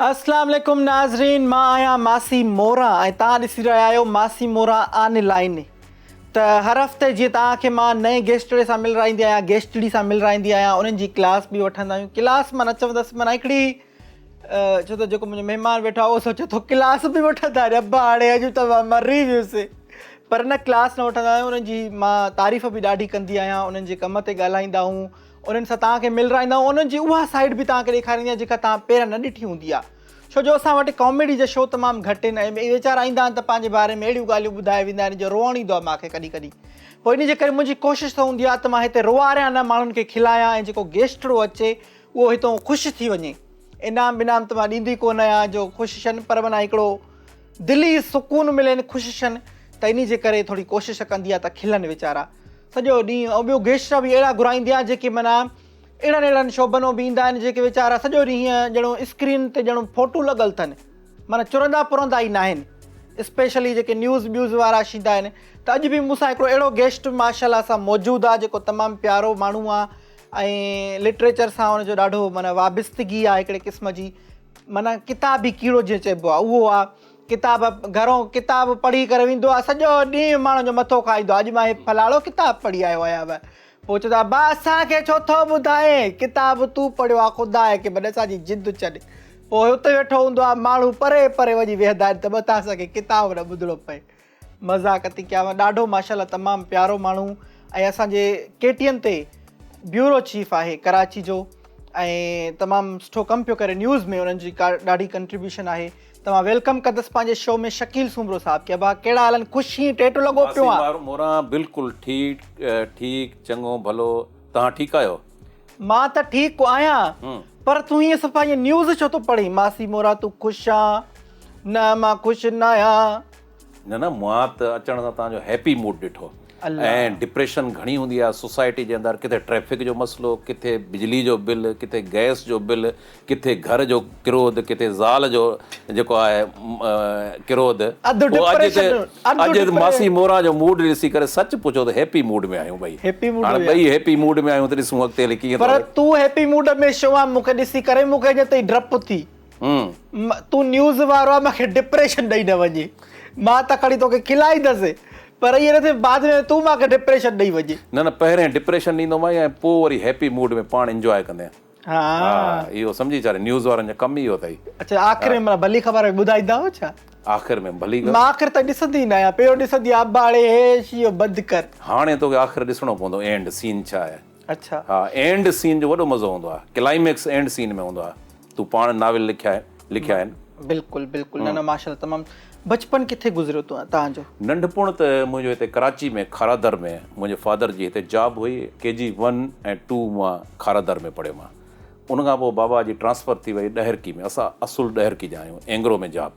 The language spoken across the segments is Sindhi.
اسلام عليڪم ناظرين مان آهيان ماسي موران ۽ توهان ڏسي رهيا آهيو ماسي موران آن لائن ته هر هفتي جيئن توهان کي مان نئين گيسٽڙي سان ملرائيندي آهيان گيسٽڙي سان ملرائيندي آهيان انهن جي ڪلاس به وٺندا آهيون ڪلاس مان نه چوندس معنيٰ هڪڙي ڇو ته جيڪو منهنجو مهمان ويٺو آهي اهو سوچي ٿو ڪلاس به وٺندا آهن ابا هاڻي اڄ ته مان مري ويس پر نه ڪلاس نه وٺندا آهيون انهن جي مان تعريف به ڏاڍي ڪندي آهيان انهن جي ڪم تي ڳالهائيندا آهيون انهن سان توهان کي ملرائيندا آهيون انهن جي اها سائيڊ به توهان کي ڏيکاريندي آهيان جيڪا توهان پهريان نه ڏٺي هوندي آهي ڇو جو اسان وٽ ڪاميڊي جا شو تمام گهٽ آهن ۽ ويچارا ايندا آهن ته پنهنجي باري ۾ اهڙيون ڳالهيون ٻڌائي ويندا آهن جو روئڻ ايندو آهي مان کي ڪڏهن ڪڏهن پوء ان جي ڪري منهنجي ڪوشش ته هوندي آهي ته مان هتي روئاريان نه ماڻهن کي کلايان ۽ جيڪو گيسٽڙو اچي اهو هتون خوش ٿي وڃي. انعام ٻنعام ته مان ڏيندي ڪونه آهيان جو خوششن پر معنيٰ هڪڙو دلي سڪون ملين خوششن ته انهي جي ڪري ٿوري ڪوشش ڪندي آهيان ته کلن ويچارا سڄو ڏينهن ۽ ٻيو گيسٽ به اهڙا گهرائيندي آهيان جيڪي معنيٰ اهڙن اهڙن شعبن به ايندا آهن جيڪي ويچارا سڄو ڏينهن هيئن ڄڻو اسڪرين تي ڄڻو فوٽو لڳل اٿن معنيٰ چرندا پرندا ئي ناهن اسپيشلي جيڪي نيوز ٻيوز وارا شيندا آهن ته اڄ به مون سان هڪڙو اهڙو گيسٽ ماشاء الله سان موجود آهي جيڪو تمام پيارو ماڻهو آهي ۽ لٽريچر سان ان جو ڏاڍو معنيٰ وابستگي آهي هڪڙي قسم جي معنيٰ ڪتابي ڪيڙو جيئن چئبو آهي اهو آهي ڪتاب گهرو ڪتاب پڙهي ڪري ويندو آهي سڄو ڏينهن ماڻهن جو مٿو کائيندو آهي اڄ مان هي فلاڻو ڪتاب پڙهي آيو آهيان پوء چوندو آهي با اسان کي ڇو ٿو ٻڌائين ڪتاب تون پڙهيو آهي خدا کي ڀلي اسان جي جند ڇڏ پوء اتي ويٺو هوندو آهي ماڻهو پري پري وڃي ويهندا آهن ته متان اسان کي ڪتاب نه ٻڌڻو پئي مذاق ٿي ڪيان ڏاڍو ماشاءالله تمام پيارو ماڻهو ۽ اسان جي ڪي ٽي اين تي بيورو چيف آهي ڪراچي جو ۽ تمام سٺو ڪم پيو ڪري نيوز ۾ انهن جي ڏاڍي ڪنٽريبيوشن آهي ته مان welcome ڪندس پنهنجي شو ۾ شڪيل سومرو صاحب کي ابا ڪهڙا حال آهن خوش هين ٽيٽو لڳو پيو آ موران بلڪل ٺيڪ ٺيڪ چڱو ڀلو توهان ٺيڪ آهيو مان ته ٺيڪ آهيان پر تون هيئن صفا هيئن نيوز ڇو ٿو پڙهين ماسي موران تون خوش آن نه مان خوش ناهيان. نه نه مان ته اچڻ سان توهان جو هيپي موڊ ڏٺو ۽ ڊپريشن گهڻي هوندي آهي سوسائٽي جي اندر ڪٿي ٽريفڪ جو مسئلو ڪٿي بجلي جو بل ڪٿي گئس جو بل ڪٿي گهر جو ڪروڌ ڪٿي زال جو جيڪو آهي ڪروڌ پوء اڄ ته اڄ ماسي موران جو موڊ ڏسي ڪري سچ پڇو ته هيپي موڊ ۾ آهيون ٻئي هاڻي ٻئي هيپي موڊ ۾ آهيون ته ڏسون اڳتي هلي ڪيئن پر تون هيپي موڊ ۾ ڇو آهين مون کي ڏسي ڪري مون کي اڃا تائين ڊپ ٿي تون نيوز وارو آ مونکي ڊپريشن ڏئي نه وڃي مان ته کڻي توکي کلائيندس پر ائين نه ٿئي بعد ۾ تون مونکي ڊپريشن ڏئي وڃي. نه نه پهرين ڊپريشن ڏيندومانء ۽ پوء وري هيپي موڊ ۾ پاڻ انجواء ڪندين. ها اهو سمجهي ڇا نيوز وارن جو ڪم ئي اهو اٿئي. اڇا آخر ۾ معنيٰ ڀلي خبر ٻڌائيندا آهيو ڇا؟ آخر ۾ ڀلي مان آخر تائين ڏسندي ئي نه آهيان پهريون ڏسندي آهيان ابا هاڻي هي شيو بند ڪر. هاڻي توکي آخر ڏسڻو پوندو اينڊ سين ڇا آهي. اڇا. ها اينڊ سين جو وڏو مزو هوندو آهي ڪلائميڪس اينڊ سين ۾ هوندو آهي تون پاڻ ناول لکيا لکيا آهن. بلڪل بلڪل نه نه ماشاءالله تمام بچپن ڪٿي گذريو توهان جو. ننڍپڻ ته منهنجو هتي ڪراچي ۾ کارادر ۾ منهنجي فادر جي هتي جاب هئي ڪي جي ون ۽ ٽو مان کارادر ۾ پڙهيو مان ان کان پوء بابا جي ٽرانسفر ٿي وئي ڏهرڪي ۾ اسان اصل ڏهرڪي جا آهيون اينگرو ۾ جاب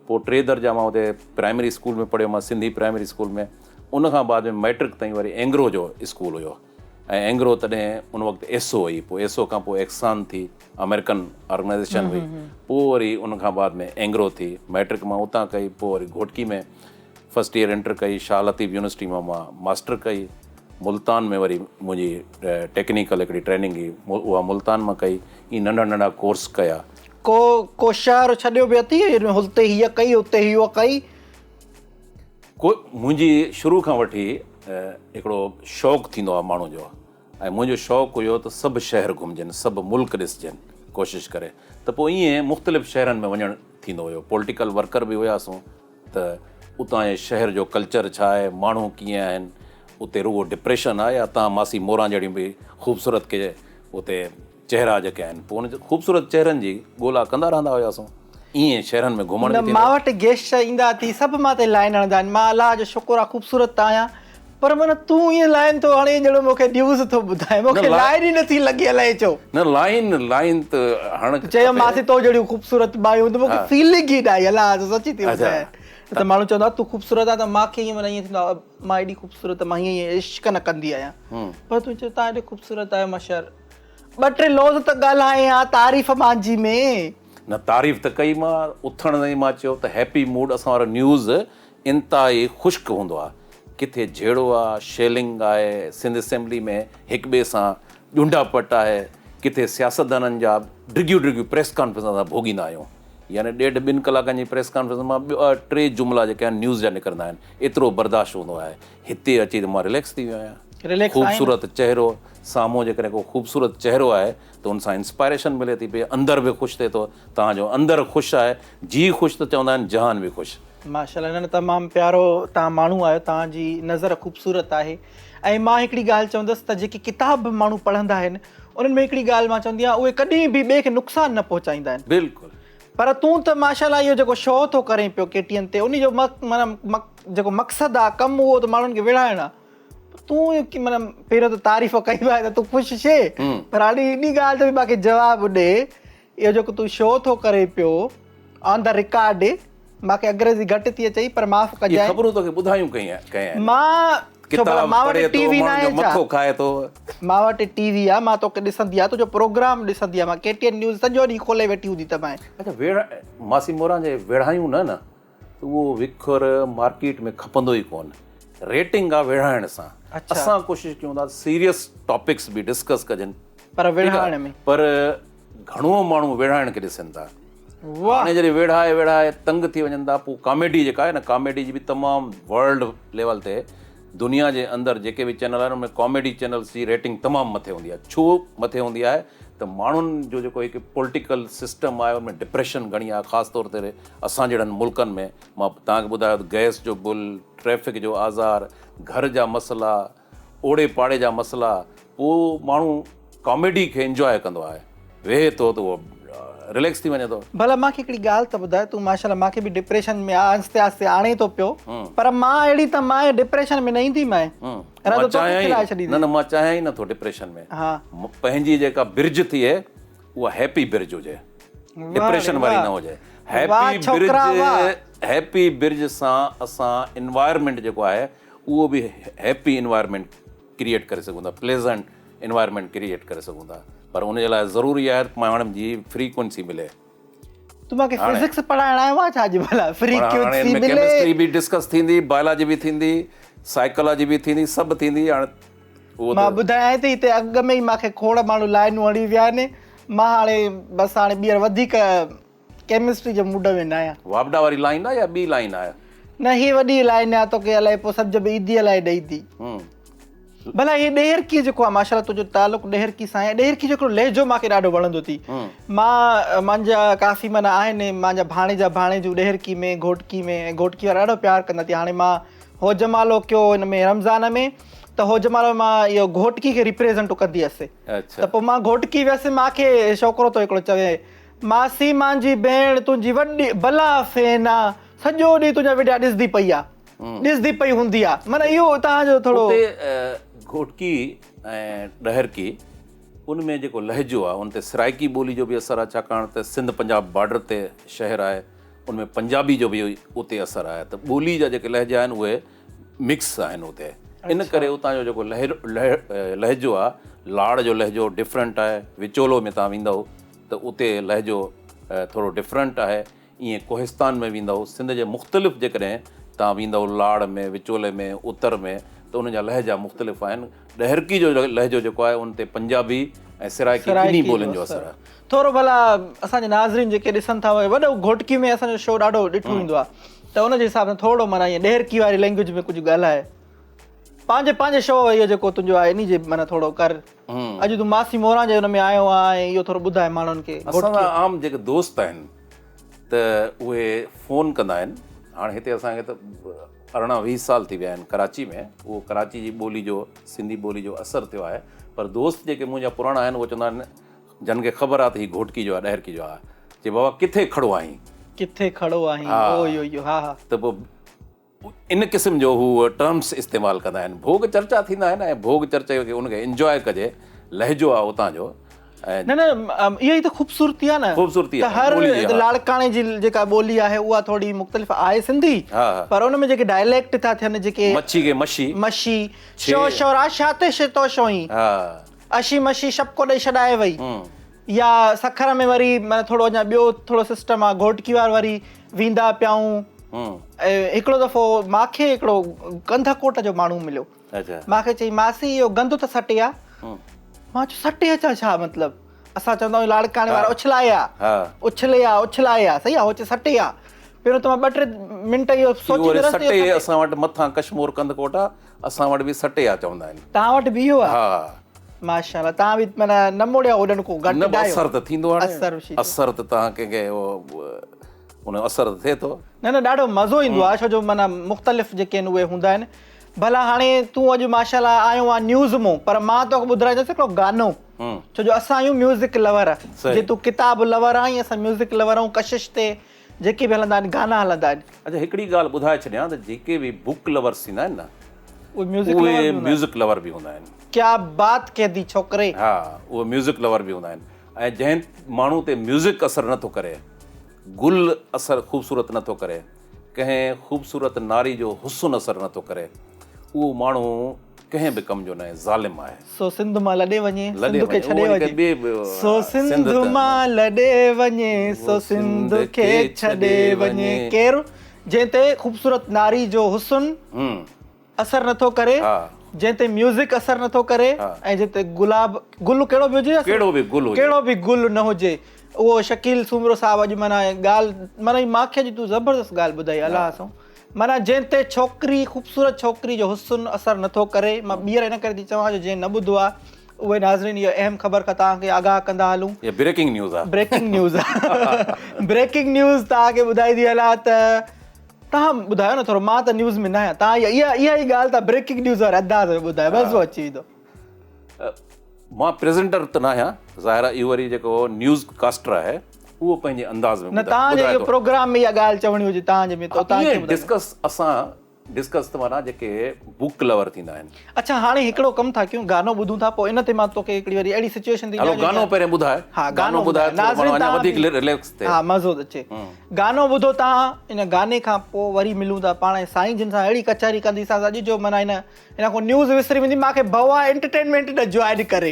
پوء ٽي درجا مان اتي پرائمري اسڪول ۾ پڙهيو مان سنڌي پرائمري اسڪول ۾ ان کان بعد ۾ مئٽرڪ تائين وري اينگرو جو اسڪول هيو ۽ اينگرو تڏهن ان وقت ايسو هئي پوء ايسو کان پوء ايڪسان ٿي آمريڪن آرگنائيزيشن هئي پوء وري ان کان بعد ۾ اينگرو ٿي مئٽرڪ مان اتان ڪئي پوء وري گهوٽڪي ۾ فرسٽ ايئر انٽر ڪئي شاهه لطيف يونيورسٽي مان مان ماسٽر ڪئي ملتان ۾ وري منهنجي ٽيڪنيڪل هڪڙي ٽريننگ هئي اها ملتان مان ڪئي ائين ننڍا ننڍا ڪورس ڪيا. ڪو ڪو شهر ڇڏيو به اٿئي هتي هيء ڪئي هتي هيء ڪئي. ڪو منهنجي شروع کان وٺي هڪڙو شوق ٿيندو آهي ماڻهو جو ۽ منهنجو شوق هيو ته سڀ شهر گهمجن سڀ ملڪ ڏسجن ڪوشش ڪري ته پوء ائين مختلف شهرن ۾ وڃڻ ٿيندو هيو پولٽيڪل ورڪر به هياسون ته اتان جي شهر جو ڪلچر ڇا آهي ماڻهو ڪيئن آهن اتي رڳو ڊپريشن آهي يا تان ماسي موران جهڙيون به خوبصورت ڪي اتي چهرا جيڪي آهن پوء ان خوبصورت چهرن جي ڳولا ڪندا رهندا هياسون ائين شهرن ۾ گهمڻ به ٿيندو. مان وٽ گيسٽ ايندا ٿي سڀ مان تي لائن هڻندا آهن مان الله جو شڪر آ خوبصورت ته آهيان پر معنيٰ تون ائين لائن ٿو هڻين ڄڻ مون کي نيوز ٿو ٻڌائين مون کي لائن ئي نٿي لڳي الائي ڇو. نه لائن لائن ته هڻ کپي. چيومانس تو جهڙيون خوبصورت مايون ته مون کي فيلنگ ئي نه آئي الله جو سچي ٿي ٻڌايان نه ته ماڻهو چوندا تون خوبصورت آهين ته مان کي ائين معنيٰ ائين ٿيندو آهي مان ايڏي خوبصورت مان هيئن هيئن عشق نه ڪندي آهيان پر تون چيو تان ايڏي خوبصورت آهيو مان شر ٻه ٽي لوظ ته ڳالهائين ها تعريف مانجي ۾. نه تعريف ته ڪئي مان اٿڻ سان ئي مان چيو ته هيپي موڊ اسان وارو نيوز انتهائي خشڪ هوندو آ ڪٿي جهيڙو آ شيلنگ آهي سنڌ اسيمبلي ۾ هڪ ٻئي سان ڄونڊا پٽ آهي ڪٿي سياستدانن جا ڊگهيون ڊگهيون پريس ڪانفرنس اسان ڀوڳيندا آهيون. يعني ڏيڍ ٻن ڪلاڪن جي پريس ڪانفرنس مان ٻه ٽي جملا جيڪي آهن نيوز جا نڪرندا آهن ايترو برداشت هوندو آهي هتي اچي ته مان رليڪس ٿي ويو آهيان رليڪس آهين خوبصورت چهرو سامهون جيڪڏهن ڪو خوبصورت چهرو آهي ته ان سان انسپائريشن ملي ٿي پئي اندر به خوش ٿئي ٿو توهان جو اندر خوش آهي جي خوش ته چوندا آهن جهان به خوش. ماشاءالله نه نه تمام پيارو توهان ماڻهو آهيو توهان جي نظر خوبصورت آهي ۽ مان هڪڙي ڳالهه چوندس ته جيڪي ڪتاب به ماڻهو پڙهندا آهن انهن ۾ هڪڙي ڳالهه مان چوندي آهيان اهي ڪڏهن به ٻئي کي نقصان نه پهچائيندا آهن. بلڪل. پر تون ته ماشاءالله اهو جيڪو شو ٿو ڪرين پيو ڪي ٽي اين تي انهي جو معنيٰ جيڪو مقصد آهي ڪم اهو ته ماڻهن کي وڙهائڻ آهي تون معنيٰ پهريون ته تعريف ڪئي آهي ته تون خوش ڇي پر هاڻي انهي ڳالهه جو به مانکي جواب ڏي اهو جيڪو تون شو ٿو ڪرين پيو آن the record مانکي انگريزي گهٽ ٿي اچئي پر معاف ڪجانء. اهي خبرون توکي ٻڌايون ڪنهن آهن؟ مان ڇو ڀلا ڪتاب مان وٽ پڙهي ٽي ٿو وي ماڻهن ناهي جو ڇا؟ مٿو کائي ٿو. مان وٽ ٽي وي آ مان توکي ڏسندي آ تنهنجو پروگرام ڏسندي آ مان ڪي ٽي اين نيوز سڄو ڏينهن کولي ويٺي هوندي ته مانء. اڇا ويڙهه ماسي موران جي ويڙهايون نه نه ته اهو وکر مارڪيٽ ۾ کپندو ئي ڪونه ريٽنگ آ ويڙهائڻ سان اسان ڪوشش ڪيون ٿا سيريس ٽاپڪس به ڊسڪس ڪجن پر ويڙهائڻ ۾. پر گهڻو ماڻهو ويڙهائڻ کي ڏسن ٿا. هاڻي جڏهن ويڙهائي ويڙهائي تنگ ٿي وڃن ٿا پوء ڪاميڊي جيڪا آهي نه ڪاميڊي جي به تمام ورلڊ ليول تي دنيا جي اندر جيڪي به چينل آهن ان ۾ ڪاميڊي چينلز جي ريٽنگ تمام مٿي هوندي آهي ڇو مٿي هوندي آهي ته ماڻهن جو جيڪو هڪ پوليٽيڪل سسٽم آهي ان ۾ ڊپريشن گهڻي آهي خاص طور تي اسان جهڙن ملڪن ۾ مان توهان کي ٻڌايو ته گئس جو بل ٽريفڪ جو آزار گهر جا مسئلا اوڙي پاڙي جا مسئلا پوء ماڻهو ڪاميڊي کي انجواء ڪندو آهي ويهي ٿو ته اهو رليڪس ٿي وڃي ٿو. ڀلا مان کي هڪڙي ڳالهه ته ٻڌاء تون ماشاءالله مان کي به ڊپريشن ۾ آهستي آهستي آڻي ٿو پيو پر مان اهڙي ته مان ڊپريشن ۾ نه ايندي مانء مان چاهيان ئي نه نه مان چاهيان ئي نه ٿو ڊپريشن ۾ پنهنجي جيڪا برج ٿئي اها هيپي برج هجي ڊپريشن واري نه هجي هيپي برج هيپي برج سان اسان انوائرمينٽ جيڪو آهي اهو به هيپي انوائرمينٽ ڪريئيٽ ڪري سگهون ٿا پليزنٽ انوائرمينٽ ڪريئيٽ ڪري سگهون ٿا پر ان جي لاء ضروري آهي ته ماڻهن جي فريڪوئنسي ملي. تون مونکي فزڪس پڙهائڻ آيو آهين ڇا اڄ ڀلا فريڪوئنسي ملي. ڪيمسٽري به ڊسڪس ٿيندي بائلاجي به ٿيندي سائيڪالاجي به ٿيندي سڀ ٿيندي هاڻي اهو مان ٻڌايان ٿي هتي اڳ ۾ ئي مونکي کوڙ ماڻهو لائنون هڻي ويا آهن مان هاڻي بس هاڻي ٻيهر وڌيڪ ڪيمسٽري جي موڊ ۾ ناهيان. واپڊا واري لائين آ يا ٻي لائين آ؟ نه هي وڏي لائين آ توکي الائي پوء سمجهه ۾ ايندي الائي نه ايندي. ڀلا هي ڏهرڪي جيڪو آ ماشاءالله تنهنجو تعلق ڏهرڪي سان آهي ڏهرڪي جو هڪڙو لهجو مانکي ڏاڍو وڻندو ٿي مان مانجا ڪافي معنيٰ آهن مانجا ڀاڻيجا ڀاڻيجون ڏهرڪي ۾ گهوٽڪي ۾ ۽ گهوٽڪي وارا ڏاڍو پيار ڪندا ٿي هاڻي مان هو جمالو ڪيو هن ۾ رمضان ۾ ته هو جمالو مان اهو گهوٽڪي کي ريپريزنٽ ڪندي هيس ته پوء مان گهوٽڪي ويس مانکي ڇوڪرو ٿو هڪڙو چوي ماسي مانجي ڀيڻ تنهنجي وڏي بلا فين آ سڄو ڏينهن تنهنجا وڊيا ڏسدي پئي آ ڏسدي پئي هوندي آ معنيٰ اهو توهان جو ٿورو. اتي گهوٽڪي ۽ ڏهرڪي ان ۾ جيڪو لهجو آ ان تي سرائيڪي ٻولي جو به اثر آ ڇاڪاڻ ته سنڌ پنجاب بارڊر تي شهر آهي ان ۾ پنجابي جو به اتي اثر آهي ته ٻولي جا جيڪي لهجا آهن اهي مڪس آهن اتي ان ڪري اتان جو جيڪو لهجو آ لاڙ جو لهجو ڊفرنٽ آهي وچولو ۾ توهان ويندؤ ته اتي لهجو ٿورو ڊفرنٽ آهي ائين ڪوهستان ۾ ويندؤ سنڌ جي مختلف جيڪڏهن توهان ويندؤ لاڙ ۾ وچولي ۾ اتر ۾ ته انهن جا لهجا مختلف آهن ڏهرڪي جو لهجو جيڪو آهي ان تي پنجابي ۽ سرائڪي ٻنهي ٻولين جو اثر آهي. ٿورو ڀلا اسان جي ناظرين جيڪي ڏسن ٿا وڏو گهوٽڪي ۾ اسان جو شو ڏاڍو ڏٺو ويندو آهي ته ان جي حساب سان ٿورو معنيٰ ائين ڏهرڪي واري لينگويج ۾ ڪجهه ڳالهاء پنهنجي پنهنجي شو اهو جيڪو تنهنجو آهي انهي جي معنيٰ ٿورو ڪر اڄ تون ماسي موران جي ان ۾ آيو آهين ۽ اهو ٿورو ٻڌاء ماڻهن کي. اسان جا عام جيڪي دوست آهن ته اهي فون ڪندا آهن هاڻ هتي اسان کي ته 18 20 سال ٿي ويا آهن ڪراچي ۾ اهو ڪراچي جي ٻولي جو سنڌي ٻولي جو اثر ٿيو آهي پر دوست جيڪي منهنجا پراڻا آهن اهي چوندا آهن جن کي خبر آهي ته هي گهوٽڪي جو آهي ڏهرڪي جو آهي چي بابا ڪٿي کڙو آهين. ڪٿي کڙو آهين او يو يو ها ها. ته پوء ان قسم جو هو ٽرمس استعمال ڪندا آهن ڀوڳ چرچا ٿيندا آهن ۽ ڀوڳ چرچا کي ان کي انجواء ڪجي لهجو آهي اتان جو ۽ نه نه اها ئي ته خوبصورتي آهي نه خوبصورتي ته هر لاڙڪاڻي جي جيڪا ٻولي آهي اها ٿوري مختلف آهي سنڌي پر ان ۾ جيڪي ڊائليڪٽ ٿا ٿين جيڪي مڇي کي مشي مشي شو شورا شاتي شتو شوئين اشي مشي شپڪو ڏئي ڇڏائي وئي يا سکر ۾ وري معنيٰ ٿورو اڃا ٻيو ٿورو سسٽم آ گهوٽڪي وار وري ويندا پيائون هڪڙو دفعو ماکي هڪڙو ڪنڌڪوٽ جو ماڻهو مليو ماکي چئي ماسي اهو گند ته سٽي آ مان چيو سٽي اچان ڇا مطلب اسان چوندا آهيون لاڙڪاڻي وارا اڇلائي آ اڇلي آ اڇلائي آ صحيح آ هو چي سٽي آ پهريون ته مان ٻه ٽي منٽ اهو سوچيندو رهيس ته سٽي اسان وٽ مٿان ڪشمور ڪنڌڪوٽ آ اسان وٽ به سٽي آ چوندا آهن. توهان وٽ به اهو آ؟ ها. ماشاءالله توهان به معنيٰ نه موڙيا هوڏن ڪو گهٽ نه اثر ته ٿيندو آ اثر ته توهان ڪنهن کي ان جو اثر ته ٿئي ٿو. نه نه ڏاڍو مزو ايندو آ ڇو جو معنيٰ مختلف جيڪي آهن اهي هوندا آهن ڀلا هاڻي تون اڄ ماشاءالله آيو آن نيوز مون پر مان توکي ٻڌرائيندس هڪڙو گانو ڇو جو اسان آهيون ميوزڪ لور جي تون ڪتاب لور آهين اسان ميوزڪ لور آهيون ڪشش تي جيڪي به هلندا آهن گانا هلندا آهن. اڇا هڪڙي ڳالهه ٻڌائي ڇڏيان ته جيڪي به بوڪ لورس ٿيندا آهن نه اهي ميوزڪ لور به هوندا آهن. ڪيا بات ڪهه the ڇوڪري. ها اهي ميوزڪ لور به هوندا آهن ۽ جنهن ماڻهو تي ميوزڪ اثر نٿو ڪري گل اثر خوبصورت نٿو ڪري ڪنهن خوبصورت ناري جو حسن اثر نٿو ڪري اهو ماڻهو ڪنهن به ڪم جو ناهي ظالم آهي. سو سنڌ مان لڏي وڃي سنڌ کي ڇڏي وڃي سو سنڌ مان لڏي وڃي سو سنڌ کي ڇڏي وڃي ڪير جنهن تي خوبصورت ناري جو حسن اثر نٿو ڪري جنهن تي ميوزڪ اثر نٿو ڪري ۽ جنهن تي گلاب گل ڪهڙو به هجي ڪهڙو به گل هجي ڪهڙو به گل نه هجي اهو شڪيل سومرو صاحب اڄ معنيٰ ڳالهه معنيٰ مان کي اڄ تون زبردست ڳالهه ٻڌائي الله سون معنيٰ جنهن تي ڇوڪري خوبصورت ڇوڪري جو حسن اثر نٿو ڪري مان ٻيهر ان ڪري ٿي چوان جو جنهن نه ٻڌو آهي اهي ناظرين اهو اهم خبر کان توهان کي آگاهه ڪندا هلون هي بريڪنگ نيوز آهي بريڪنگ نيوز آهي بريڪنگ نيوز توهان کي ٻڌائي ٿي هلان ته توهان ٻڌايو نه ٿورو مان ته نيوز ۾ نه آهيان توهان اها اها ئي ڳالهه توهان بريڪنگ نيوز واري انداز ۾ ٻڌايو مزو اچي ويندو. مان پريزنٽر ته نه آهيان ظاهر آهي اهو وري جيڪو نيوز ڪاسٽر آهي اهو پنهنجي انداز ۾ نه توهان جي اهو پروگرام ۾ اها ڳالهه چوڻي هجي توهان جي ۾ ته توهان ڪيئن ڊسڪس اسان ڊسڪس ته معنيٰ جيڪي بوڪ لور ٿيندا آهن. اڇا هاڻي هڪڙو ڪم ٿا ڪيون گانو ٻڌون ٿا پوء ان تي مان توکي هڪڙي وري اهڙي سچوئيشن ٿي هلو گانو پهرين ٻڌاء ها گانو ٻڌاء ٿورو ماڻهو اڃا وڌيڪ رليڪس ٿئي ها مزو اچي گانو ٻڌو تان ان گاني کان پوء وري ملون ٿا پاڻ سائين جن سان اهڙي ڪچهري ڪندي سان اڄ جو معنيٰ هن هن کان نيوز وسري ويندي مان کي ڀؤ آ انٽرٽينمينٽ نه جوائن ڪري.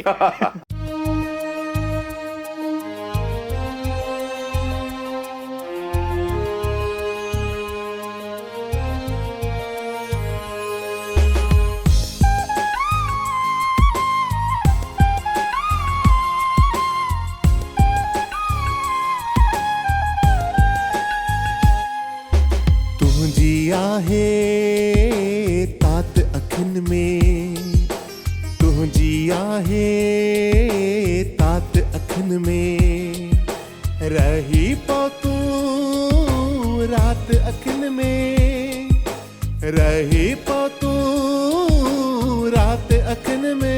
تنهنجي آهي تات اکين ۾، تنهنجي آهي تات اکين ۾، رهي پو تون رات اکين ۾، رهي پو تون رات اکين ۾.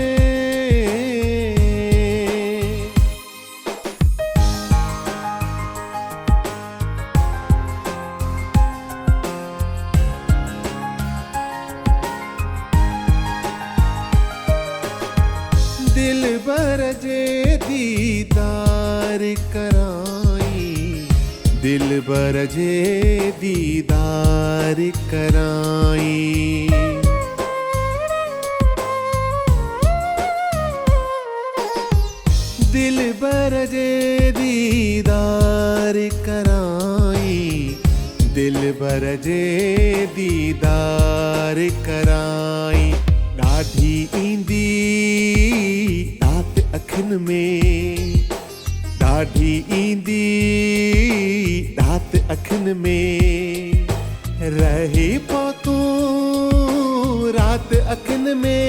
دلبر جي ديدار ڪرائين دلبر جي ديدار ڪرائين. دلبر جي ديدار ڪرائين دلبر جي ديدار ڪرائين. ڏاڍي ايندي ڏات اکين ۾، ڏاڍي ايندي ڏات اکين ۾، رهي پو تون رات اکين ۾،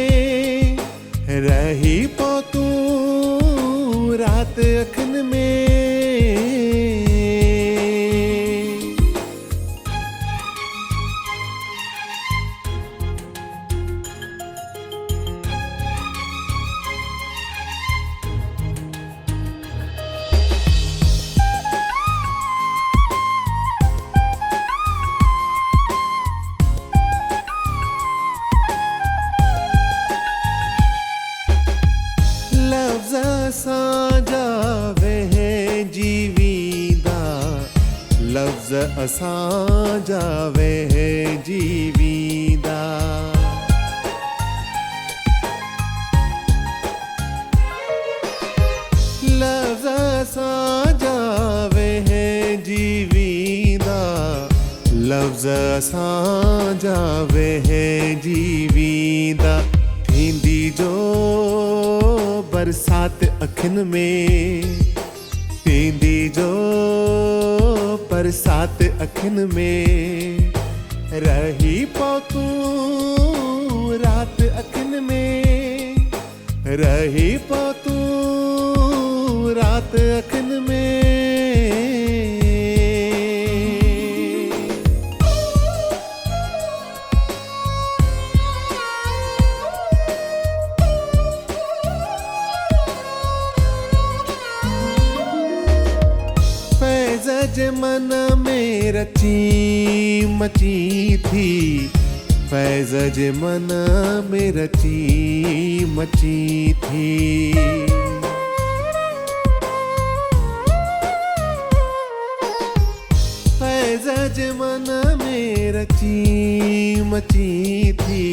رهي پو تون رات اکين ۾. لفظ اسان جا وهنجي ويندا، لفظ اسان جا وهنجي ويندا. لفظ اسان جا وهنجي ويندا، لفظ اسان جا وهنجي ويندا. ٿيندي جو برسات اکين ۾، ٿيندي جو برسات اکين ۾، رهي پو تون رات اکين ۾، رهي پو تون رات اکين ۾. فيض جي من ۾ رچي مچي ٿي، فيض جي من ۾ رچي مچي ٿي. فيض جي من ۾ رچي مچي ٿي،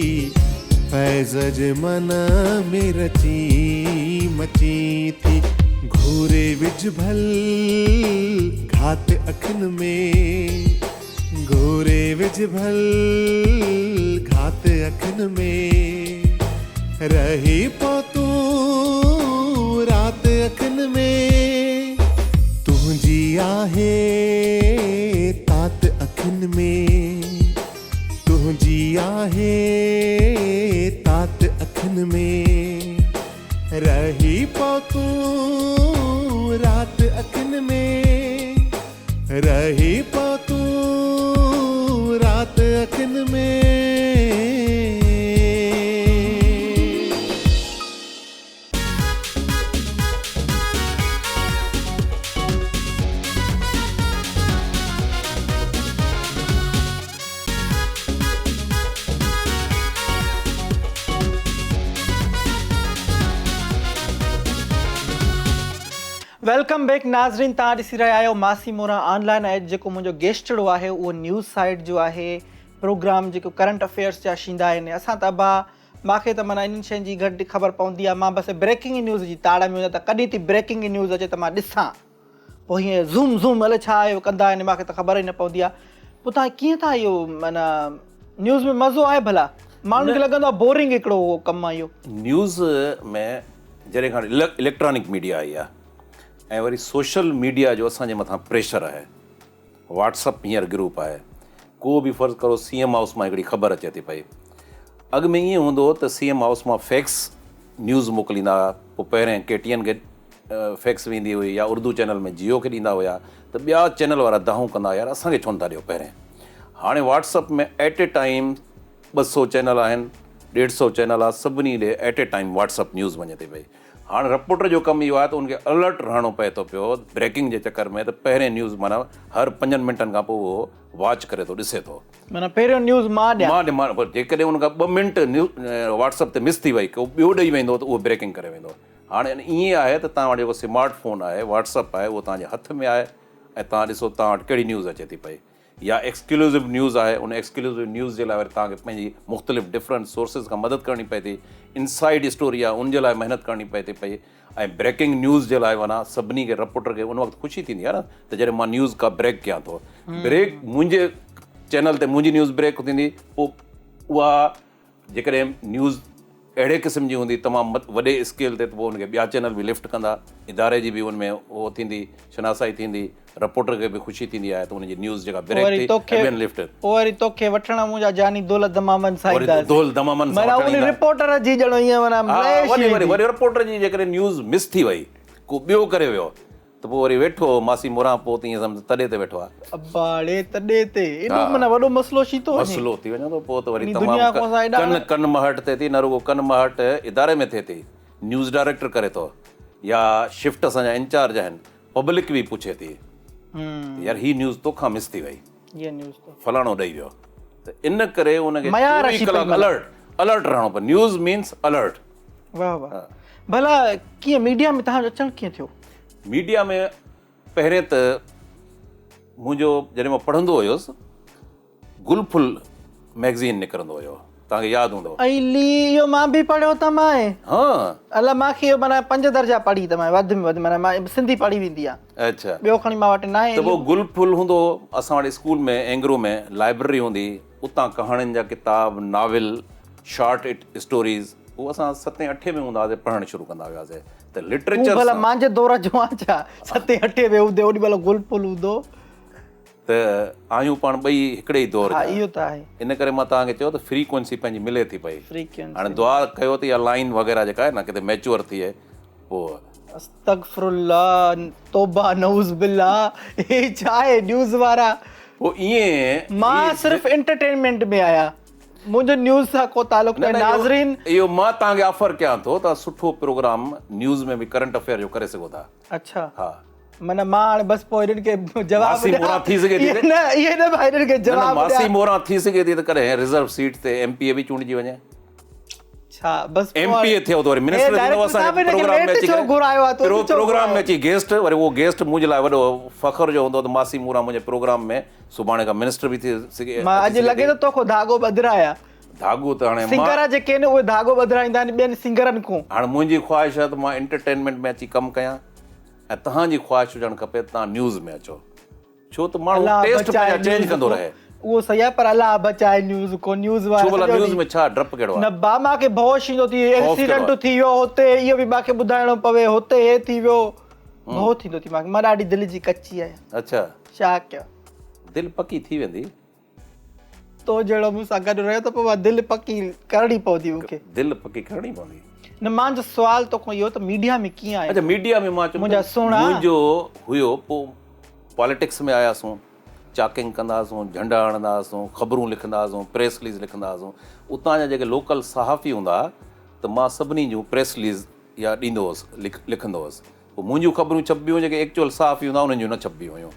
فيض جي من ۾ رچي مچي ٿي. گهوري وجهه ڀل گهات اکين ۾، گهوري وجهه ڀل گهات اکين ۾، رهي پو تون رات اکين ۾. تنهنجي آهي تات اکين ۾، تنهنجي آهي تات اکين ۾، رهي پو تون رات اکين ۾، رهي پو تون رات اکين ۾. Welcome back ناظرين توهان ڏسي رهيا آهيو ماسي موران آن لائن ۽ اڄ جيڪو منهنجو گيسٽڙو آهي اهو نيوز سائيٽ جو آهي پروگرام جيڪو ڪرنٽ افيئرس جا شيندا آهن اسان ته ابا مان کي ته معنيٰ انهن شين جي گهٽ خبر پوندي آهي مان بس بريڪنگ نيوز جي تاڙ ۾ هوندو آهيان ته ڪڏهن ٿي بريڪنگ نيوز اچي ته مان ڏسان پوء هيئن زوم زوم الائي ڇا اهو ڪندا آهن مان کي ته خبر ئي نه پوندي آهي پوء توهان ڪيئن ٿا اهو معنيٰ نيوز ۾ مزو آهي ڀلا ماڻهن کي لڳندو آهي بورنگ هڪڙو اهو ڪم آهي اهو. نيوز ۾ جڏهن کان اليڪٽرانڪ ميڊيا آئي آهي ۽ وري سوشل ميڊيا جو اسان جي مٿان پريشر آهي واٽس اپ هينئر گروپ آهي ڪو به فرض ڪرو سي ايم هائوس مان هڪڙي خبر اچي ٿي پئي اڳ ۾ ائين هوندو هو ته سي ايم هائوس مان فيڪس نيوز موڪليندا هئا پوء پهرين ڪي ٽي اين کي فيڪس ويندي هئي يا اردو چينل ۾ جيو کي ڏيندا هيا ته ٻيا چينل وارا دانهون ڪندا يار اسان کي ڇو نٿا ڏيو پهرين هاڻي Whats app ۾ at a time 200 channel آهن ڏيڍ سو چينل آهي سڀني ڏي at a time Whats app news وڃي ٿي پئي هاڻي رپورٽر جو ڪم اهو آهي ته ان کي الرٽ رهڻو پئي ٿو پيو بريڪنگ جي چڪر ۾ ته پهرين نيوز معنيٰ هر پنجن منٽن کان پوء اهو واچ ڪري ٿو ڏسي ٿو معنيٰ پهريون نيوز مان ڏيان مان ڏيان پر جيڪڏهن ان کان ٻه منٽ واٽس اپ تي مس ٿي وئي ڪو ٻيو ڏئي ويندو ته اهو بريڪنگ ڪري ويندو هاڻي ائين آهي ته توهان وٽ جيڪو سمارٽ فون آهي واٽس اپ آهي اهو توهان جي هٿ ۾ آهي ۽ توهان ڏسو توهان وٽ ڪهڙي نيوز اچي ٿي پئي يا ايڪسڪلوزو نيوز آهي ان ايڪسڪلوزو نيوز جي لاء وري توهان کي پنهنجي مختلف ڊفرنٽ سورسز کان مدد ڪرڻي پئي ٿي انسائيڊ اسٽوري آهي ان جي لاء محنت ڪرڻي پئي ٿي پئي ۽ بريڪنگ نيوز جي لاء معنيٰ سڀني کي رپورٽر کي ان وقت خوشي ٿيندي آهي نه ته جڏهن مان نيوز ڪا بريڪ ڪيان ٿو بريڪ منهنجي چينل تي منهنجي نيوز بريڪ ٿيندي پوء اها جيڪڏهن نيوز اهڙي قسم جي هوندي تمام وڏي اسڪيل تي ته پوء ان کي ٻيا چينل به لفٽ ڪندا، اداري جي به ان ۾ اهو ٿيندي شناسائي ٿيندي، رپورٽر کي به خوشي ٿيندي آهي ته ان جي نيوز جيڪا پوء بريڪ وري ٿي توکي ۽ ٻين لفٽ. پوء وري توکي وٺڻ منهنجا جاني دولت دمامن سان وري اينداسين. دول دمامن سان معنيٰ وٺڻ ان ايندا. رپورٽر جي ڄڻ ائين معنيٰ ها لهش وري وري ويندي. وري رپورٽر جي جيڪڏهن نيوز مس ٿي وئي ڪو ٻيو ڪري ويو ته پوء وري ويٺو ماسي موران پوء ته ائين سمجهه تڏي تي ويٺو آهي. ابا ڙي تڏي تي ايڏو معنيٰ وڏو مسئلو شي ٿو وڃي. مسئلو ٿي وڃي ٿو پوء ته وري انهي تمام دنيا کان اسان ايڏا ڪن ڪن مهٽ ٿئي ٿي نه رڳو ڪن مهٽ اداري ۾ ٿئي ٿي نيوز ڊائريڪٽر ڪري ٿو يا شفٽ اسان جا انچارج آهن پبلڪ به پڇي ٿي ته يار هي نيوز توکان مس ٿي وئي هي نيوز ته فلاڻو ڏئي ويو ته ان ڪري ان کي ميار 24 اچي پئي ڪلاڪ معنيٰ. الرٽ الرٽ رهڻو پوي نيوز مينس الرٽ. واه واه ڀلا ڪيئن ميڊيا ۾ توهان جو اچڻ ڪيئن ٿيو؟ ميڊيا ۾ پهرين ته منهنجو جڏهن مان پڙهندو هيس گل ڦل مئگزين نڪرندو هيو توهان کي ياد هوندو. ائلي اهو مان به پڙهيو ته مانء. ها. الا مان کي اهو معنيٰ پنج درجا پڙهي ته مانء وڌ ۾ وڌ معنيٰ مان سنڌي پڙهي ويندي آ. اڇا. ٻيو کڻي مان وٽ ناهي ته پوء گل ڦل هوندو هو اسان وٽ اسڪول ۾ اينگرو ۾ لائبرري هوندي هئي اتان ڪهاڻين جا ڪتاب ناول شارٽ اسٽوريز. اهو اسان ستين اٺين ۾ هوندا هئاسين پڙهڻ شروع ڪندا هياسين ته لٽريچر تون ڀلا مانجي دور جو آن ڇا ستين اٺين ۾ هوندي اوڏي مهل گل ڦل هوندو ته آهيون پاڻ ٻئي هڪڙي ئي دور جا ها اهو ته آهي ان ڪري مان توهان کي چيو ته فريڪوئنسي پنهنجي ملي ٿي پئي فريڪوئنسي هاڻي دعا ڪيو ته اها لائين وغيره جيڪا آهي نه ڪٿي ميچوئر ٿئي پوء استغفر الله توبه نعوذ بالله هي ڇا آهي نيوز وارا پوء ائين مان صرف انٽرٽينمينٽ ۾ آهيان منهنجو نيوز سان ڪو تعلق ناهي ناظرين. اهو مان توهان کي آفر ڪيان ٿو توهان سٺو پروگرام نيوز ۾ به ڪرنٽ افيئر جو ڪري سگهو ٿا. اڇا ها معنيٰ مان هاڻي بس پوء هنن کي جواب ماسي موران ٿي سگهي ٿي نه اهي نه ڀائي هنن کي جواب نه ماسي موران ٿي سگهي ٿي ته ڪڏهن ريزرو سيٽ تي ايم پي اي به چونڊجي وڃي. ڇا بس ايم پي اي ٿيو ته وري منسٽر ٿيندو اسان جي پروگرام ۾ اچي ڪري پروگرام ۾ اچي گيسٽ وري اهو گيسٽ منهنجي لاء وڏو فخر جو هوندو ته ماسي موران منهنجي پروگرام ۾ سڀاڻي کان منسٽر به ٿي سگهي مان اڄ لڳي ٿو توکو ڌاڳو ٻڌرايا ڌاڳو ته هاڻي سنگر جيڪي آهن اهي ڌاڳو ٻڌرائيندا آهن ٻين سنگرن کون هاڻي منهنجي خواهش آهي ته مان انٽرٽينمينٽ ۾ اچي ڪم ڪيان ۽ توهان جي خواهش هجڻ کپي ته توهان نيوز ۾ اچو ڇو ته ماڻهو ٽيسٽ پنهنجا چينج ڪندو رهي. اهو صحيح آهي پر الله بچائي نيوز کون نيوز وارا ڇو ڀلا نيوز ۾ ڇا ڊپ ڪهڙو آهي. نه با مان کي ڀؤ ٿيندو ٿي ايڪسيڊنٽ ٿي ويو هتي اهو به مان کي ٻڌائڻو پوي هتي هي ٿي ويو ڀؤ ٿيندو ٿي مان کي مان ڏاڍي دل جي ڪچي آهيان. اڇا. ڇا ڪيان. دل پڪي ٿي ويندي. تو جهڙو مون سان گڏ رهيو ته پوء اها دل پڪي ڪرڻي پوندي مون کي. دل پڪي ڪرڻي پوندي. نه مان جو سوال توکان اهو ته ميڊيا ۾ ڪيئن آيو؟ اڇا ميڊيا ۾ مان چيو منهنجا سهڻا. منهنجو هيو پوء پاليٽڪس ۾ آياسون چاڪنگ ڪندا هئاسون جهنڊا هڻندا هئاسون خبرون لکندا هئاسون پريس رليز لکندا هئاسون اتان جا جيڪي لوڪل صحافي هوندا هئا ته مان سڀني جون پريس رليز يا ڏيندو هوس لکندو هوس پوء منهنجون خبرون ڇپبيون هيون جيڪي ايڪچوئل صحافي هوندا انهن جون نه ڇپبيون هيون.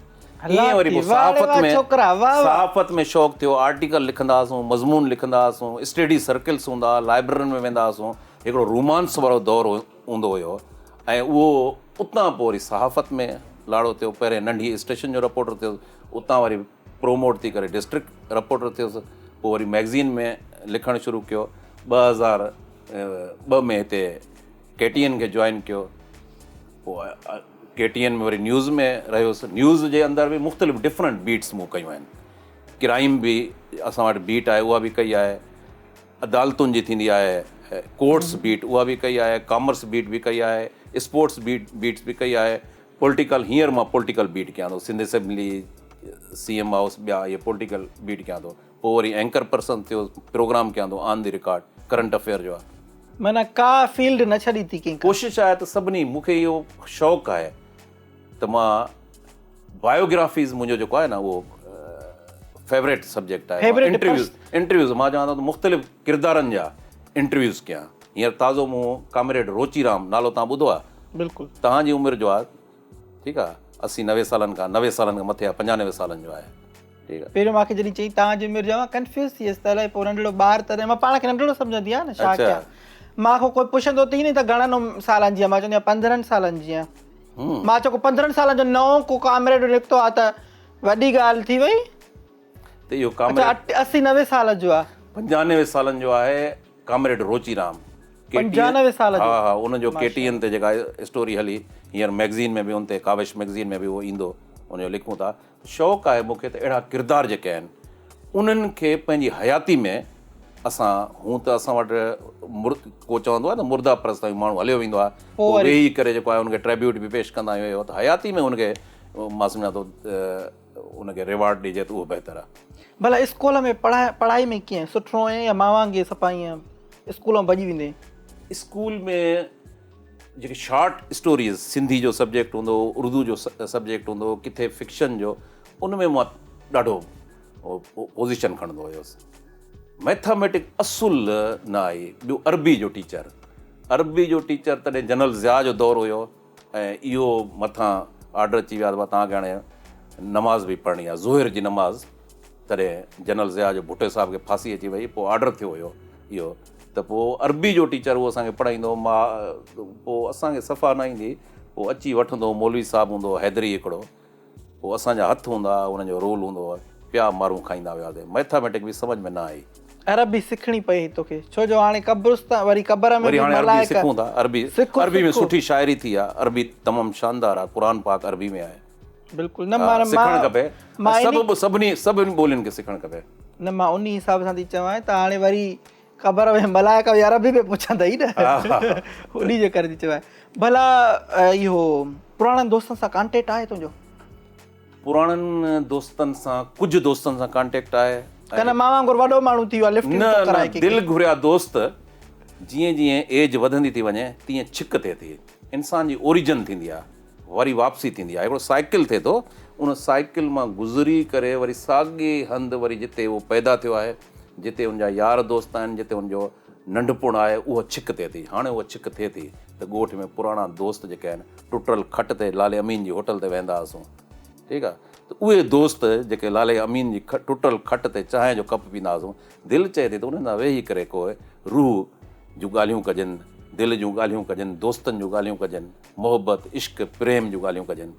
ائين وري پوء صحافت ۾ صحافت ۾ شوق ٿيو آرٽيڪل لکندا هئاسون مضمون لکندا هئاسون اسٽيڊي سرڪلس هوندا هئا لائبررين ۾ ويندا هئاسون هڪڙو رومانس وارو دور هوندو هيو ۽ اهو اتان پوء وري صحافت ۾ لاڙو ٿيو پهرين ننڍي اسٽيشن جو رپورٽر ٿيس اتان وري پروموٽ ٿي ڪري ڊسٽرڪٽ رپورٽر ٿيس پوء وري مئگزين ۾ لکڻ شروع ڪيو 2002 ۾ هتي ڪي ٽي اين کي جوائن ڪيو پوء ڪي ٽي اين ۾ وري نيوز ۾ رهيس نيوز جي اندر به مختلف ڊفرنٽ بيٽس مون ڪيون آهن ڪرائيم به اسان وٽ بيٽ آهي اها به ڪئي آهي عدالتن جي ٿيندي آهي ڪورٽس بيٽ اها به ڪئي آهي ڪامرس بيٽ به ڪئي آهي اسپورٽس بيٽ بيٽس به ڪئي آهي پولٽيڪل هينئر مان پولٽيڪل بيٽ ڪيان ٿو Sindh assembly C M house ٻيا اهي پولٽيڪل بيٽ ڪيان ٿو پوء وري اينڪر پرسن ٿيو پروگرام ڪيان ٿو آن the record current affair جو آهي. معنيٰ ڪا فيلڊ نه ڇڏي ٿي ڪنهن کان. ڪوشش آهي ته سڀني مون کي اهو شوق آهي ته مان بايوگرافيز منهنجو جيڪو آهي نه اهو فيوريٽ سبجيڪٽ آهي انٽرويوز انٽرويوز مان چوان ٿو ته مختلف ڪردارن جا انٽرويوز ڪيان هينئر تازو مون ڪامريڊ روچي رام نالو توهان ٻڌو آهي بلڪل توهان جي عمر جو آهي ٺيڪ آهي اسي نوي سالن کان نوي سالن کان مٿي آهي پنجانوي سالن جو آهي ٺيڪ آهي. پهريون مانکي جڏهن چئي توهان جي عمر جو آهيان مان ڪنفيوز ٿي ويس ته الائي پوء ننڍڙو ٻار تڏهن مان پاڻ کي ننڍڙو سمجهندي آهيان نه ڇا ڪيان مان کان ڪوئي پڇندو ٿي نه ته گهڻن سالن جي آهيان مان چوندي آهيان پندرهن سالن جي آهيان مان چيو ڪو پندرهن سالن جو نئون ڪو ڪامريڊ نڪتو آهي ته وڏي ڳالهه ٿي وئي ته اهو ڪامريڊ اسي نوي سال جو آهي پنجانوي سالن جو آهي ڪامريڊ روچي رام پنجانوي سال جو ها ها ان جو ڪي ٽي اين تي جيڪا اسٽوري هلي هينئر مئگزين ۾ به ان تي ڪاوش مئگزين ۾ به اهو ايندو ان جو لکون ٿا شوق آهي مون کي ته اهڙا ڪردار جيڪي آهن انهن کي پنهنجي حياتي ۾ اسان هون ته اسان وٽ ڪو چوندو آهي ته مرده پرست آهيون ماڻهو هليو ويندو آهي پوء ويهي ڪري جيڪو آهي ان کي ٽريبيوٽ به پيش ڪندا آهيون اهو ته حياتي ۾ ان کي مان سمجهان ٿو ان کي ريوارڊ ڏجي ته اهو بهتر آهي. ڀلا اسڪول ۾ پڙهائي ۾ ڪيئن سٺو هئين يا مان وانگي صفا ائين اسڪول مان ڀڄي ويندين؟ اسڪول ۾ جيڪي شارٽ اسٽوريز سنڌي جو سبجيڪٽ هوندو هو اردو جو سبجيڪٽ هوندو هو ڪٿي فڪشن جو ان ۾ مان ڏاڍو پوزيشن کڻندو هيس. مئٿاميٽڪ اصل نه آئي. ٻيو عربي جو ٽيچر عربي جو ٽيچر تڏهن جنرل ضياء جو دور هيو. ۽ اهو مٿان آرڊر اچي ويا ته توهان کي هاڻي نماز به پڙهڻي آهي ظهر جي نماز تڏهن جنرل ضياء جو ڀٽي صاحب کي ڦاسي اچي وئي پوء آرڊر ٿيو هيو اهو ته پوء عربي جو ٽيچر اهو اسان کي پڙهائيندو هو مان پوء اسان کي صفا نه ايندي پوء اچي وٺندو هو مولوي صاحب هوندو هو حيدري هڪڙو پوء اسان جا هٿ هوندا هئا، انهن جو رول هوندو هو، پيا مارون کائيندا هياسين. مئٿاميٽڪ به سمجهه ۾ نه آئي. عربي سکڻي پئي هئي توکي، ڇو جو هاڻي قبرستان وري قبر ۾ وري به هاڻي عربي ملائڪ. سکون ٿا، عربي سک عربي ۾ سک. سٺي شاعري ٿي آ، عربي تمام شاندار آ، قرآن پاڪ عربي ۾ آهي. بلڪل نه ها مان سکڻ کپي مان سڀ انهي سڀني سڀني ٻولين کي سکڻ کپي. نه مان انهي حساب سان ٿي چوان ته هاڻي وري قبر ۾ ملائڪ يا رب به پڇندئي نه انهي جي ڪري ٿي چوان. ڀلا اهو پراڻن دوستن سان ڪانٽيڪٽ آهي تنهنجو؟ پراڻن دوستن سان ڪجهه دوستن سان ڪانٽيڪٽ آهي. ڪنھن مان وانگر وڏو ماڻهو ٿي ويو آهي لفٽ نه نه دل گهريا دوست جيئن جيئن ايج وڌندي ٿي وڃي تيئن ڇڪ ٿئي ٿي انسان جي اوريجن ٿيندي آهي وري واپسي ٿيندي آهي هڪڙو سائيڪل ٿئي ٿو ان سائيڪل مان گذري ڪري وري ساڳي هنڌ وري جتي اهو پيدا ٿيو آهي جتي ان جا يار دوست آهن جتي ان جو ننڍپڻ آهي اها ڇڪ ٿئي ٿي هاڻي اها ڇڪ ٿئي ٿي ته ڳوٺ ۾ پراڻا دوست جيڪي آهن ٽٽل کٽ تي لالي امين جي هوٽل تي ويهندا هئاسون ٺيڪ آ ته اهي دوست جيڪي لالي امين جي ٽٽل کٽ تي چانهه جو ڪپ پيندا هئاسون دل چئي ٿي ته انهن سان ويهي ڪري ڪو روح جون ڳالهيون ڪجن دل جون ڳالهيون ڪجن دوستن جون ڳالهيون ڪجن محبت عشق پريم جون ڳالهيون ڪجن.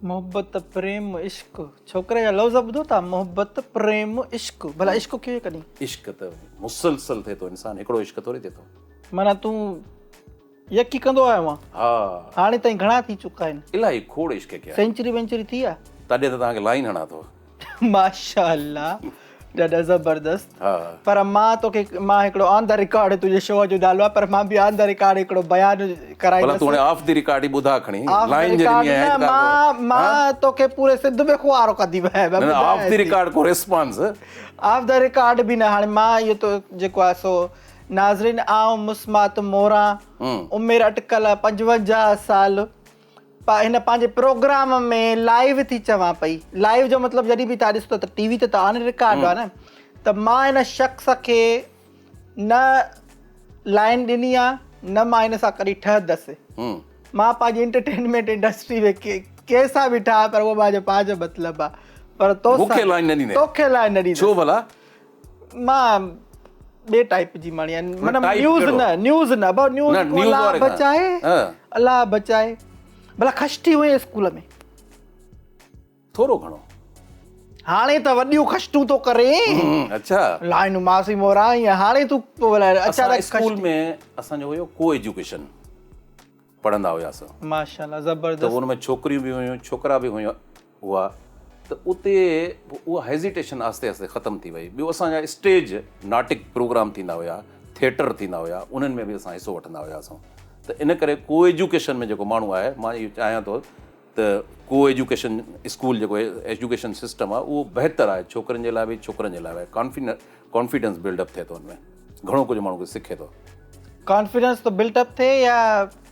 محبت پريم عشق ڇوڪري جا لفظ ٻڌو ٿا محبت پريم عشق ڀلا عشق ڪيو ڪڏهن؟ عشق ته مسلسل ٿئي ٿو انسان هڪڙو عشق ٿوري ٿئي ٿو. معنيٰ تون يڪي ڪندو آيو آهين؟ ها. هاڻي تائين گهڻا ٿي چڪا آهن؟ الاهي کوڙ عشق ڪيا. سينچري وينچري ٿي آ؟ تڏهن ته توهان کي لائين هڻان ٿو. ماشاءالله ڏاڍا زبردست. ها. پر مان توکي مان هڪڙو آن the record تنهنجي شو جو نالو آهي پر مان به آن the record هڪڙو بيان ڪرائيندس. ڀلا تون هاڻي آف the record ئي ٻڌاء کڻي. آف the line جي رڪارڊ ڏني آهي نه مان مان توکي پوري سنڌ ۾ خوارو ڪنديمانء. نه نه آف the record ڪو ريسپانس. آف the record به نه هاڻي مان اهو تو جيڪو آهي سو ناظرين آئون مسمات موران عمر اٽڪل 55 سال هن پنهنجي پروگرام ۾ لائيو ٿي چوان پئي لائيو جو مطلب جڏهن به تان ڏسو ته ٽي وي تي ته آن رڪارڊ آ نه ته مان هن شخص کي نه لائن ڏني آ نه مان هن سان ڪڏهن ٺهندس مان پنهنجي انٽرٽينمينٽ انڊسٽري ۾ ڪنهن سان به ٺاهان پر اهو منهنجو پنهنجو مطلب آ پر تو توکي لائن نه ڏيندس ڇو ڀلا مان ٻي ٽائيپ جي ماڻي آهيان معنيٰ نيوز نه نيوز نه ابا نيوز کو الله بچائي الله بچائي ڀلا کشٽي هئي اسڪول ۾ ٿورو گهڻو هاڻي ته وڏيون کشٽون ٿو ڪري اڇا لائن ماسي مورا ائين هاڻي تون اچانڪ اسڪول ۾ اسان جو هيو ڪو ايجوڪيشن پڙهندا هياسين ماشاءالله زبردست ته ان ۾ ڇوڪريون به هيون ڇوڪرا به هيون هئا ته اتي اها هيزيٽيشن آهستي آهستي ختم ٿي وئي. ٻيو اسان جا اسٽيج ناٽڪ پروگرام ٿيندا هيا، ٿيٽر ٿيندا هيا، انهن ۾ به اسان حصو وٺندا هياسون ته ان ڪري ڪو ايجوڪيشن ۾ جيڪو ماڻهو آهي مان اهو چاهيان ٿو ته ڪو ايجوڪيشن اسڪول جيڪو ايجوڪيشن سسٽم آهي اهو بهتر آهي ڇوڪرين جي لاء به ڇوڪرن جي لاء به ڪانفيڊنس بلڊ اپ ٿئي ٿو ان ۾ گهڻو ڪجهه ماڻهو کي سکي ٿو. ڪانفيڊنس ٿو بلڊ اپ ٿئي يا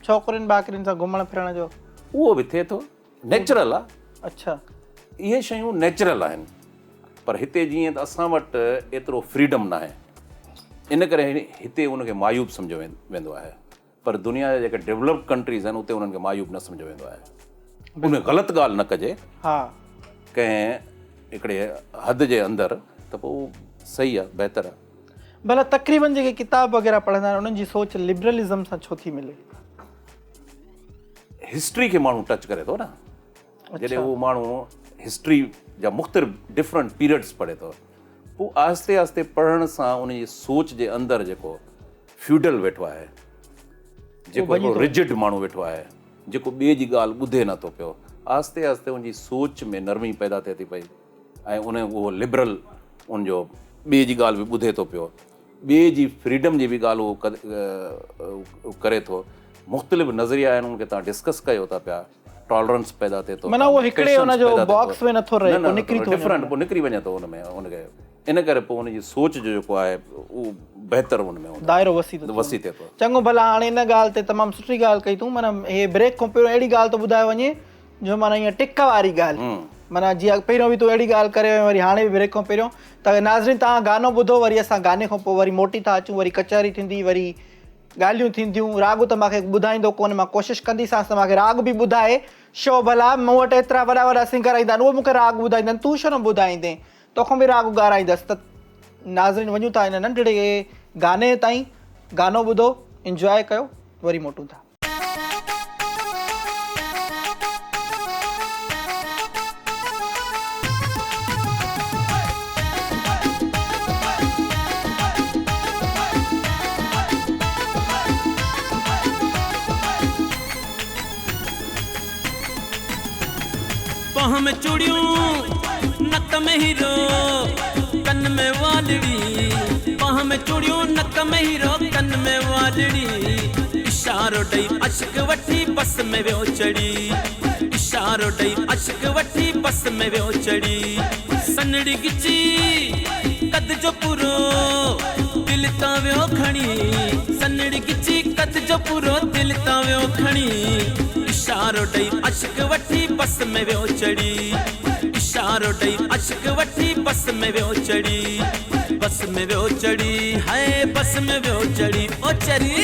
ڇوڪرين ٻاڪرين سان گهمڻ ڦرڻ جو؟ اهو به ٿئي ٿو. نيچرل آ. اڇا. اهي شيون نيچرل آهن پر هتي جيئن ته اسان وٽ ايترو فريڊم ناهي ان ڪري هتي ان کي معيوب سمجهيو ويندو آهي پر دنيا جا جيڪي ڊولپڊ ڪنٽريز آهن اتي انهن کي معيوب نه سمجهيو ويندو آهي ان ۾ غلط ڳالهه نه ڪجي ها ڪنهن هڪڙي حد جي اندر ته پوء اهو صحيح آهي بهتر آهي. ڀلا تقريبن جيڪي ڪتاب وغيره پڙهندا آهن انهن جي سوچ لبرلزم سان ڇو ٿي ملي؟ هسٽري کي ماڻهو ٽچ ڪري ٿو نه جڏهن اهو ماڻهو هسٽري جا مختلف ڊفرنٽ پيريڊس پڙهي ٿو پوء آهستي آهستي پڙهڻ سان ان جي سوچ جي اندر جيڪو فيوڊل ويٺو آهي جيڪو هڪڙو رجڊ ماڻهو ويٺو آهي جيڪو ٻئي جي ڳالهه ٻڌي نه ٿو پيو آهستي آهستي ان جي سوچ ۾ نرمي پيدا ٿئي ٿي پئي ۽ ان اهو لبرل ان جو ٻئي جي ڳالهه به ٻڌي ٿو پيو ٻئي جي فريڊم جي به ڳالهه اهو ڪري ٿو. مختلف نظريا آهن انهن کي توهان ڊسڪس ڪيو ٿا پيا ٽالرنس پيدا ٿئي ٿو معنيٰ اهو هڪڙي ان جو باڪس ۾ نٿو رهي پوء نڪري ٿو ڊفرنٽ پوء نڪري وڃي ٿو ان ۾ ان کي ان ڪري پوء ان جي سوچ جو جيڪو آهي اهو بهتر ان ۾ هوندو دائرو وسيع ٿو وسيع ٿئي ٿو. چڱو ڀلا هاڻي ان ڳالهه تي تمام سٺي ڳالهه ڪئي تون معنيٰ هي بريڪ کان پهريون اهڙي ڳالهه ٿو ٻڌايو وڃي جو معنيٰ ائين ٽڪ واري ڳالهه معنيٰ جيئن پهريون به تون اهڙي ڳالهه ڪري وئين وري هاڻي به بريڪ کان پهريون ته ناظرين توهان گانو ٻڌو وري اسان گاني کان پوء وري موٽي ٿا اچون وري ڪچهري ٿيندي وري ڳالهيون ٿينديون راڳ ته مانکي ٻڌائيندو ڪونه مان ڪوشش ڪنديسانس ته مانکي راڳ به ٻڌائي شو ڀلا مون وٽ ايترا وڏا وڏا سنگر ايندا آهن اهي مونکي راڳ ٻڌائيندا آهن تون ڇو نه ٻڌائيندين توکان به راڳ ڳارائيندس ته ناظرين وڃون ٿا هن ننڍڙي گاني تائين گانو ٻڌو انجواء ڪيو وري موٽون ٿا. پنهن ۾ چوڙيون، نڪ ۾ هيرو، ڪن ۾ والڙي. ٻانهن ۾ چوڙيون، نڪ ۾ هيرو، ڪن ۾ واڄڙي. اشارو ڏئي اشڪ وٺي بس ۾ ويو چڙهي. اشارو ڏئي اشڪ وٺي بس ۾ ويو چڙهي. سنهڙي ڳچي، قد جو پورو، دل تان ويو کڻي. سنهڙي ڳچي، قد جو پورو، دل تان ويو کڻي. اشارو ڏئي اشڪ وٺي بس ۾ ويو چڙهي. اشارو ڏئي اشڪ وٺي بس ۾ ويو چڙهي. بس ۾ ويو چڙهي، هاء بس ۾ ويو چڙهي، او چري.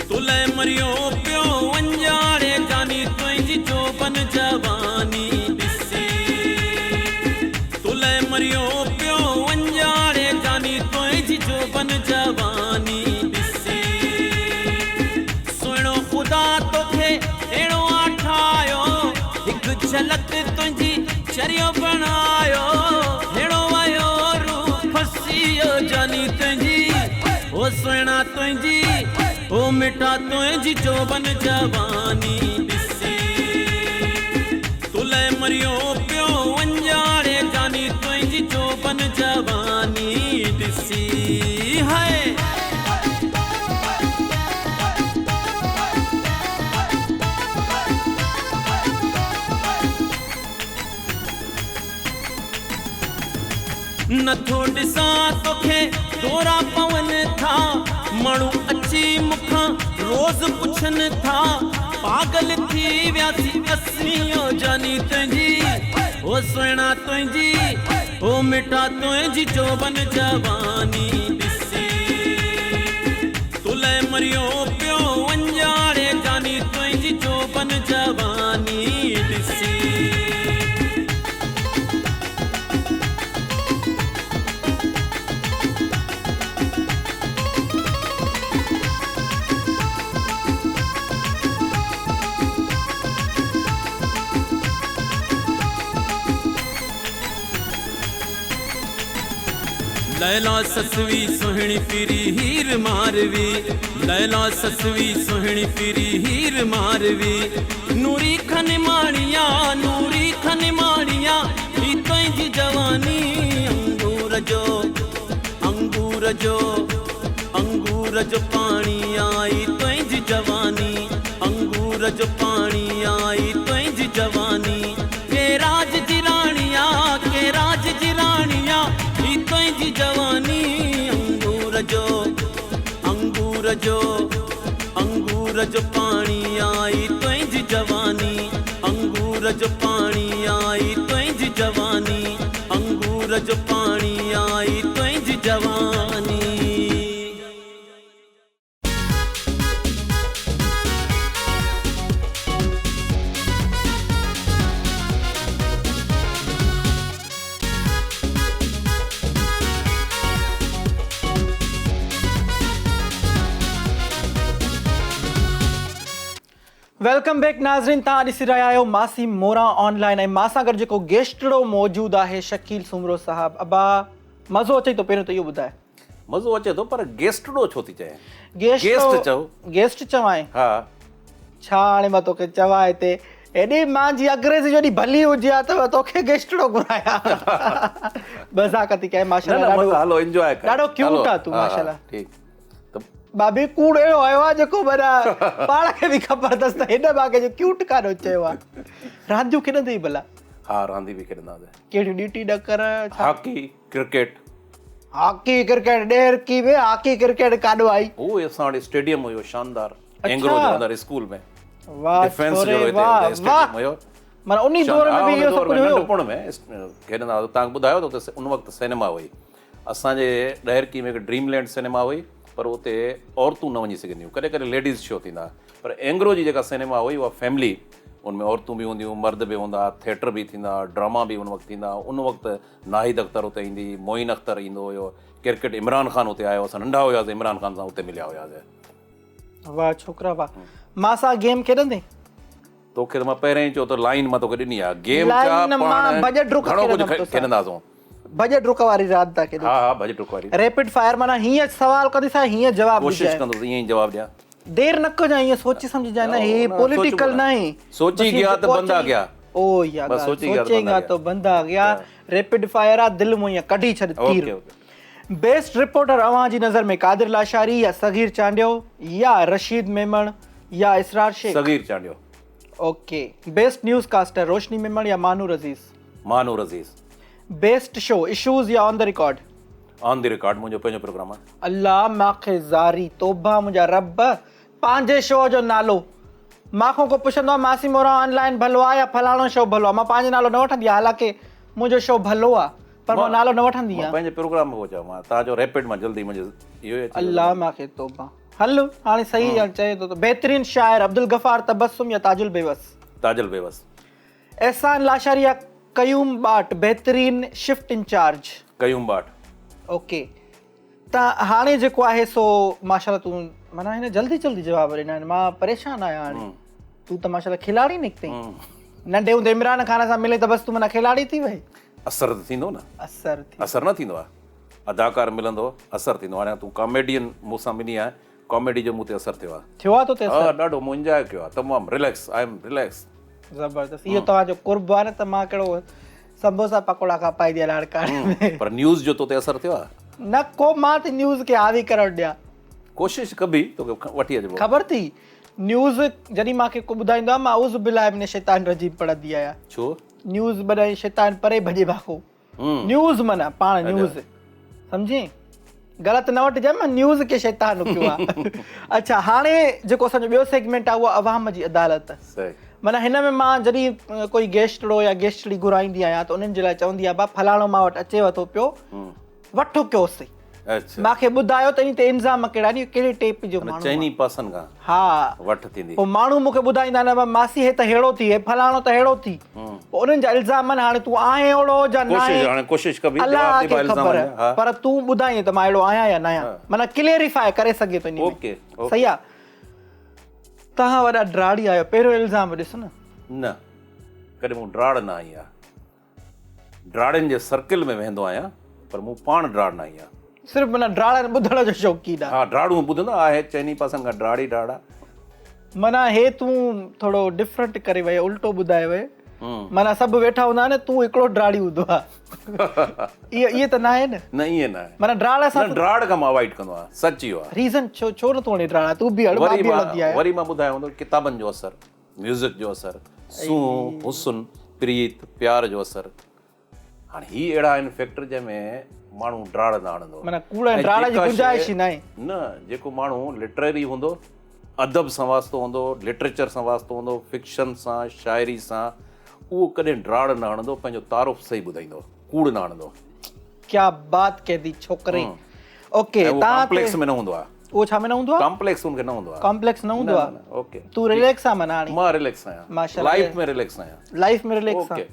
تو لئه مريو پيو انجاڙي جاني تنهنجي جوڀن جواني ڏسي. تو لئه مريو پيو انجاڙي جاني تنهنجي جوڀن جواني ڏسي. سهڻو خدا توکي اهڙو آ ٺاهيو هڪ جهلڪ تنهنجي چريو بڻايو. ههڙو آيو روح ڦسي ويو جاني تنهنجي او سهڻا تنهنجي او مٺا تنهنجي جوڀن جواني ڏسي. تو لئه مريو پيو انجاڙي جاني تنهنجي جوڀن جواني ڏسي. هاء. نٿو ڏسان توکي دورا پون ٿا، ماڻهو اچي مون کان روز پڇن ٿا، پاڳل ٿي وياسين اسين او جاني تنهنجي، او سهڻا تنهنجي، او مٺا تنهنجي جوڀن جواني ڏسي. تو لئه مريو پيو انجاڙي جاني تنهنجي جوڀن جواني ڏسي. ليلا سسوي سهڻي ڦري هير ماروي، ليلا سسوي سهڻي ڦري هير ماروي، نوري کن ماڻيا، نوري کن ماڻيا، هي تنهنجي جواني انگور جو، انگور جو، انگور جو پاڻي آئي تنهنجي جواني، انگور جو پاڻي آئي تنهنجي جواني، ڪي راج جي راڻي آ، ڪي راج جي راڻي آ، هي تنهنجي جواني انگور جو، انگور جو، انگور جو پاڻي آئي تنهنجي جواني، انگور جو پاڻي آئي تنهنجي جواني، انگور جو پاڻي آئي تنهنجي جواني. Welcome back ناظرين توهان ڏسي رهيا آهيو ماسي موران آن لائن ۽ مان سان گڏ جيڪو گيسٽڙو موجود آهي شڪيل سومرو صاحب. ابا مزو اچي ٿو پهريون ته اهو ٻڌاء. مزو اچي ٿو پر گيسٽڙو ڇو ٿي چئين؟ گيسٽ چئو. گيسٽ چوانء؟ ها. ڇا هاڻي مان توکي چوان هتي ايڏي مانجي انگريزي جو ايڏي ڀلي هجي ها ته مان توکي گيسٽڙو گهرايان. مذاق ٿي ڪيان ماشاءالله. نه نه مزو هلو انجواء ڪر. ڏاڍو ڪيوٽ آ تون ماشاءالله. ٺيڪ. ڀاڀي ڪوڙ اهڙو هنيو آ جيڪو معنيٰ پاڻ کي به خبر اٿس ته هن مان ڪنهن جو ڪيوٽ ڪانه چيو آ. رانديون کيڏندي ئي ڀلا؟ ها راندي به کيڏندا هئاسين. ڪهڙيون ڏيٽي ڏڪر ڇا؟ Hockey, cricket. Hockey cricket Daharki ۾ hockey cricket ڪاڏو آئي؟ هو اسان وٽ اسٽيڊيم هيو شاندار اينگرو جو اندر اسڪول ۾. واهه ڊفينس ڇوري جهڙو هتي واهه اسٽيڊيم هيو. معنيٰ انهي دور ۾ به اهو سڀ ڪجهه هيو. ننڍپڻ ۾ کيڏندا هئاسين. توهان کي ٻڌايو ته اتي ان وقت سئنيما هئي. اسان جي ڏهرڪي ۾ هڪ ڊريم لينڊ سئنيما هئي پر اتي عورتون نه وڃي سگهنديون هيون. ڪڏهن ڪڏهن ليڊيز شو ٿيندا هئا. پر اينگرو جي جيڪا سئنيما هئي اها فيملي ان ۾ عورتون به هونديون مرد به هوندا ٿيٽر به ٿيندا ڊراما به ان وقت ٿيندا. ان وقت ناهيد اختر اتي ايندي هئي، معين اختر ايندو هيو، ڪرڪيٽ عمران خان اتي آيو، اسان ننڍا هياسين عمران خان سان اتي مليا هياسين. واهه ڇوڪرا واهه. مان سان گيم کيڏندين؟ توکي ته مان پهرين ئي چيو ته لائين مان توکي ڏني آ گيم ڇا لائين پاڻ مان ڀڄ ڊڪ گهڻو کيڏندم ڪجهه توسان. کيڏنداسون. ڀڄ ڊڪ واري راند ٿا کيڏون. ها ها ڀڄ ڊڪ واري. ريپڊ فائر معنيٰ هيئن سوال ڪنديسانء هيئن جواب ڪوشش ڏجانء. ڪندس ائين ئي جواب ڏيان. دير نه ڪجانء ائين سوچي سمجهجانء نه هي نه، پوليٽيڪل سوچبو ناهي. سوچي بس هي گيا ته جيڪو بندا اچئي گيا. او اها بس ڳالهه سوچي گيا ته سوچين بندا گا گيا. تو بندا گيا. ريپڊ فائر آ دل مون ائين ڪڍي ڇڏ تير. Okay okay. Best reporter اوهان جي نظر ۾ قادر لاشاري يا صغير چانڊيو يا رشيد ميمڻ يا Israr Shaikh? Sagir Chandio. Okay. Best news caster Roshni Memon يا Mahnoor Aziz? Mahnoor Aziz. Best show issues يا on the record? On the record منهنجو پنهنجو پروگرام آهي. الله ماکي زاري توبه منهنجا رب پنهنجي شو جو نالو ماکون ڪو پڇندو آهي ماسي موران آن لائين ڀلو آهي يا فلاڻو شو ڀلو آهي مان پنهنجو نالو نه وٺندي آهيان حالانڪه منهنجو شو ڀلو آهي پر مان نالو نه وٺندي مان آهيان. پنهنجي پروگرام ۾ پهچان مان تان جو ريپڊ مان جلدي منهنجي اهو ئي اچي ويو. الله ماکي توبه هل هاڻي صحيح هاڻي چئي ٿو ته بهترين شاعر عبدالغفار تبسم يا تاجل بيوس؟ تاجل بيوس. احسان لاشاري يا قيوم ٻاٽ بهترين شفٽ انچارج؟ قيوم ٻاٽ. اوڪي ته هاڻي جيڪو آهي سو ماشاءالله تون معنيٰ هن جلدي جلدي جواب ڏنا آهن مان پريشان آهيان هاڻي تون ته ماشاءالله کلاڙي نڪتين ننڍي هوندي عمران خان سان ملي ته بس تون معنيٰ کلاڙي ٿي وئي. اثر ته ٿيندو نه. اثر ٿي. اثر نه ٿيندو آهي اداڪار ملندو اثر ٿيندو هاڻي تون ڪاميڊين مون سان ملي آهين ڪاميڊي جو مون تي اثر ٿيو آهي. ٿيو آهي تو تي اثر؟ ها ڏاڍو مون انجواء ڪيو آهي تمام رليڪس I am relax. زبردست اهو توهان جو قرب آهي نه ته مان ڪهڙو سمبوسا پڪوڙا کپائي ڏيان لاڙڪاڻي ۾. پر نيوز جو تو تي اثر ٿيو آهي؟ نه ڪو مان ته نيوز کي حاوي ڪرڻ ڏيان. ڪوشش ڪبي توکي وٺي اچبو. خبر ٿي نيوز جڏهن مان کي ڪو ٻڌائيندو آهي مان اعوذ بالله من الشيطان الرجيم پڙهندي آهيان. ڇو؟ نيوز ٻڌائي شيطان پري ڀڄي ڀاکو. نيوز معنيٰ پاڻ نيوز سمجهين غلط نه وٺجانء مان نيوز کي شيطان رکيو آ. اڇا هاڻي جيڪو اسان جو ٻيو سيگمينٽ آ اهو عوام جي عدالت. معنيٰ هن ۾ مان جڏهن ڪوئي گيسٽڙو يا گيسٽڙي گهرائيندي آهيان ته انهن جي لاء چوندي آهيان با فلاڻو مان وٽ اچيو ٿو پيو وٺ ڪيوس مان کي ٻڌايو ته ان تي الزام ڪهڙا آهن اهو ڪهڙي ٽيپ جو ماڻهو چئني پاسن کان ها وٺ ٿيندي پوء ماڻهو مون کي ٻڌائيندا آهن ابا ماسي هي ته ههڙو ٿي هي فلاڻو ته ههڙو ٿي پوء انهن جا الزام آهن هاڻي تون آهين اهڙو جا نه آهين هاڻي ڪوشش ڪبي الله کي خبر پر تون ٻڌائين ته مان اهڙو آهيان يا نه آهيان معنيٰ ڪليريفاء ڪري سگهي ٿو انهي ۾ صحيح آهي توهان وڏا ڊراڙي آهيو پهريون الزام ڏس نه نه ڪڏهن مون ڊراڙ نه آئي آهي ڊراڙين جي سرڪل ۾ ويهندو آهيان پر مون پاڻ ڊراڙ نه آهيان. صرف معنيٰ ڊراڙن ٻڌڻ جو شوقين آهين. ها ڊراڙون ٻڌندو آهي چئني پاسن کان ڊراڙ ئي ڊراڙ آ. معنيٰ هي تون ٿورو ڊفرنٽ ڪري وئين الٽو ٻڌائي وئين معنيٰ سڀ ويٺا هوندا آهن تون هڪڙو ڊراڙي هوندو آ ايئن ايئن ته ناهي نه. نه ايئن ناهي. معنيٰ ڊراڙ سان نه ڊراڙ کان مان اوائڊ ڪندو آهيان سچ اهو آ. ريزن ڇو ڇو نٿو وڻي ڊراڙ تون به هڻ مان به هڻندي آهيان. وري مان ٻڌايو هوندو ڪتابن جو اثر. ميوزڪ جو اثر، سونهن، حسن، پريت، پيار جو اثر. هاڻي هي اهڙا آهن فيڪٽر جنهن ۾ ماڻهو ڊراڙ نه هڻندو. معنيٰ ڪوڙ ۽ ڊراڙ جي گنجائش ئي ناهي. نه، جيڪو ماڻهو لٽريري هوندو، ادب سان واسطو هوندو، لٽريچر سان واسطو هوندو، فڪشن سان، شاعري سان، اهو ڪڏهن ڊراڙ نه هڻندو، پنهنجو تعارف صحيح ٻڌائيندو، ڪوڙ نه هڻندو. ڪيا بات ڪهه the ڇوڪري. اوڪي ۽ اهو تان ڪامپليڪس ۾ نه هوندو آهي. اهو ڇا ۾ نه هوندو آهي؟ ڪامپليڪس ان کي نه هوندو آهي. ڪامپليڪس نه هوندو آهي. اوڪي. تون رليڪس آهين معنيٰ هاڻي. مان رليڪس آهيان. ماشاءالله. لائيف ۾ رليڪس آهيان. لائيف ۾ رليڪس آهين.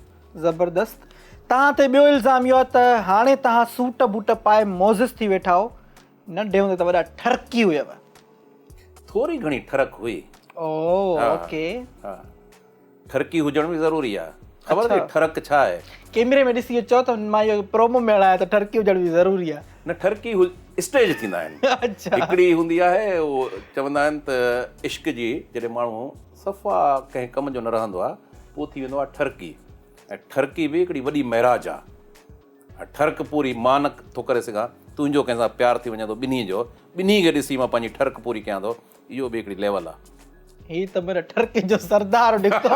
زبردست. تان تي ٻيو الزام اهو آهي ته هاڻي تهان سوٽ بوٽ پائي معزز ٿي ويٺا آهو. ننڍي هوندي ته وڏا ٺرڪي هيو. ٿوري گهڻي ٺرڪ هئي. او اوڪي. ها. ٺرڪي هجڻ به ضروري آهي. خبر اٿئي ٺرڪ ڇا آهي؟ ڪيمري ۾ ڏسي چئو ته مان اهو پرومو ۾ هڻايان ته ٺرڪي هجڻ به ضروري آهي. نه ٺرڪي اسٽيج ٿيندا آهن. هڪڙي هوندي آهي اهو چوندا آهن ته عشق جي جڏهن ماڻهو صفا ڪنهن ڪم جو نه رهندو آهي پوء ٿي ويندو آهي ٺرڪي ۽ ٺرڪي به هڪڙي وڏي معراج آهي. ٺرڪ پوري مان نه ٿو ڪري سگهان، تنهنجو ڪنهن سان پيار ٿي وڃي ٿو ٻنهي جو، ٻنهي کي ڏسي مان پنهنجي ٺرڪ پوري ڪيان ٿو، اهو به هڪڙي ليول آ. هي ته معنيٰ ٺرڪي جو سردار نڪتو،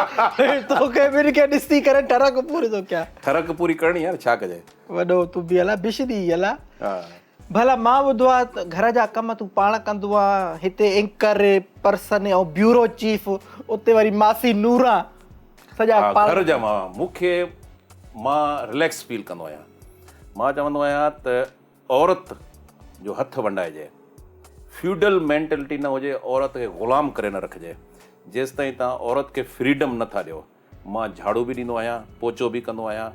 توکي ٻن کي ڏسي ڪري ٺرڪ پوري ٿو ڪيان. ٺرڪ پوري ڪرڻي آ نه ڇا ڪجي. وڏو تون به الا بشري الا. ڀلا مان ٻڌو آ ته گهر جا ڪم تون پاڻ ڪندو آ، هتي اينڪر پرسن ۽ بيورو چيف، اتي وري ماسي نوران. سڄا ها پاڻ. گهر جا مان مون کي مان رليڪس فيل ڪندو آهيان مان چوندو آهيان ته عورت جو هٿ ونڊائجي فيوڊل مينٽلٽي نه هجي عورت کي غلام ڪري نه رکجي جيستائين توهان عورت کي فريڊم نه ٿا ڏيو مان جهاڙو به ڏيندو آهيان پوچو به ڪندو آهيان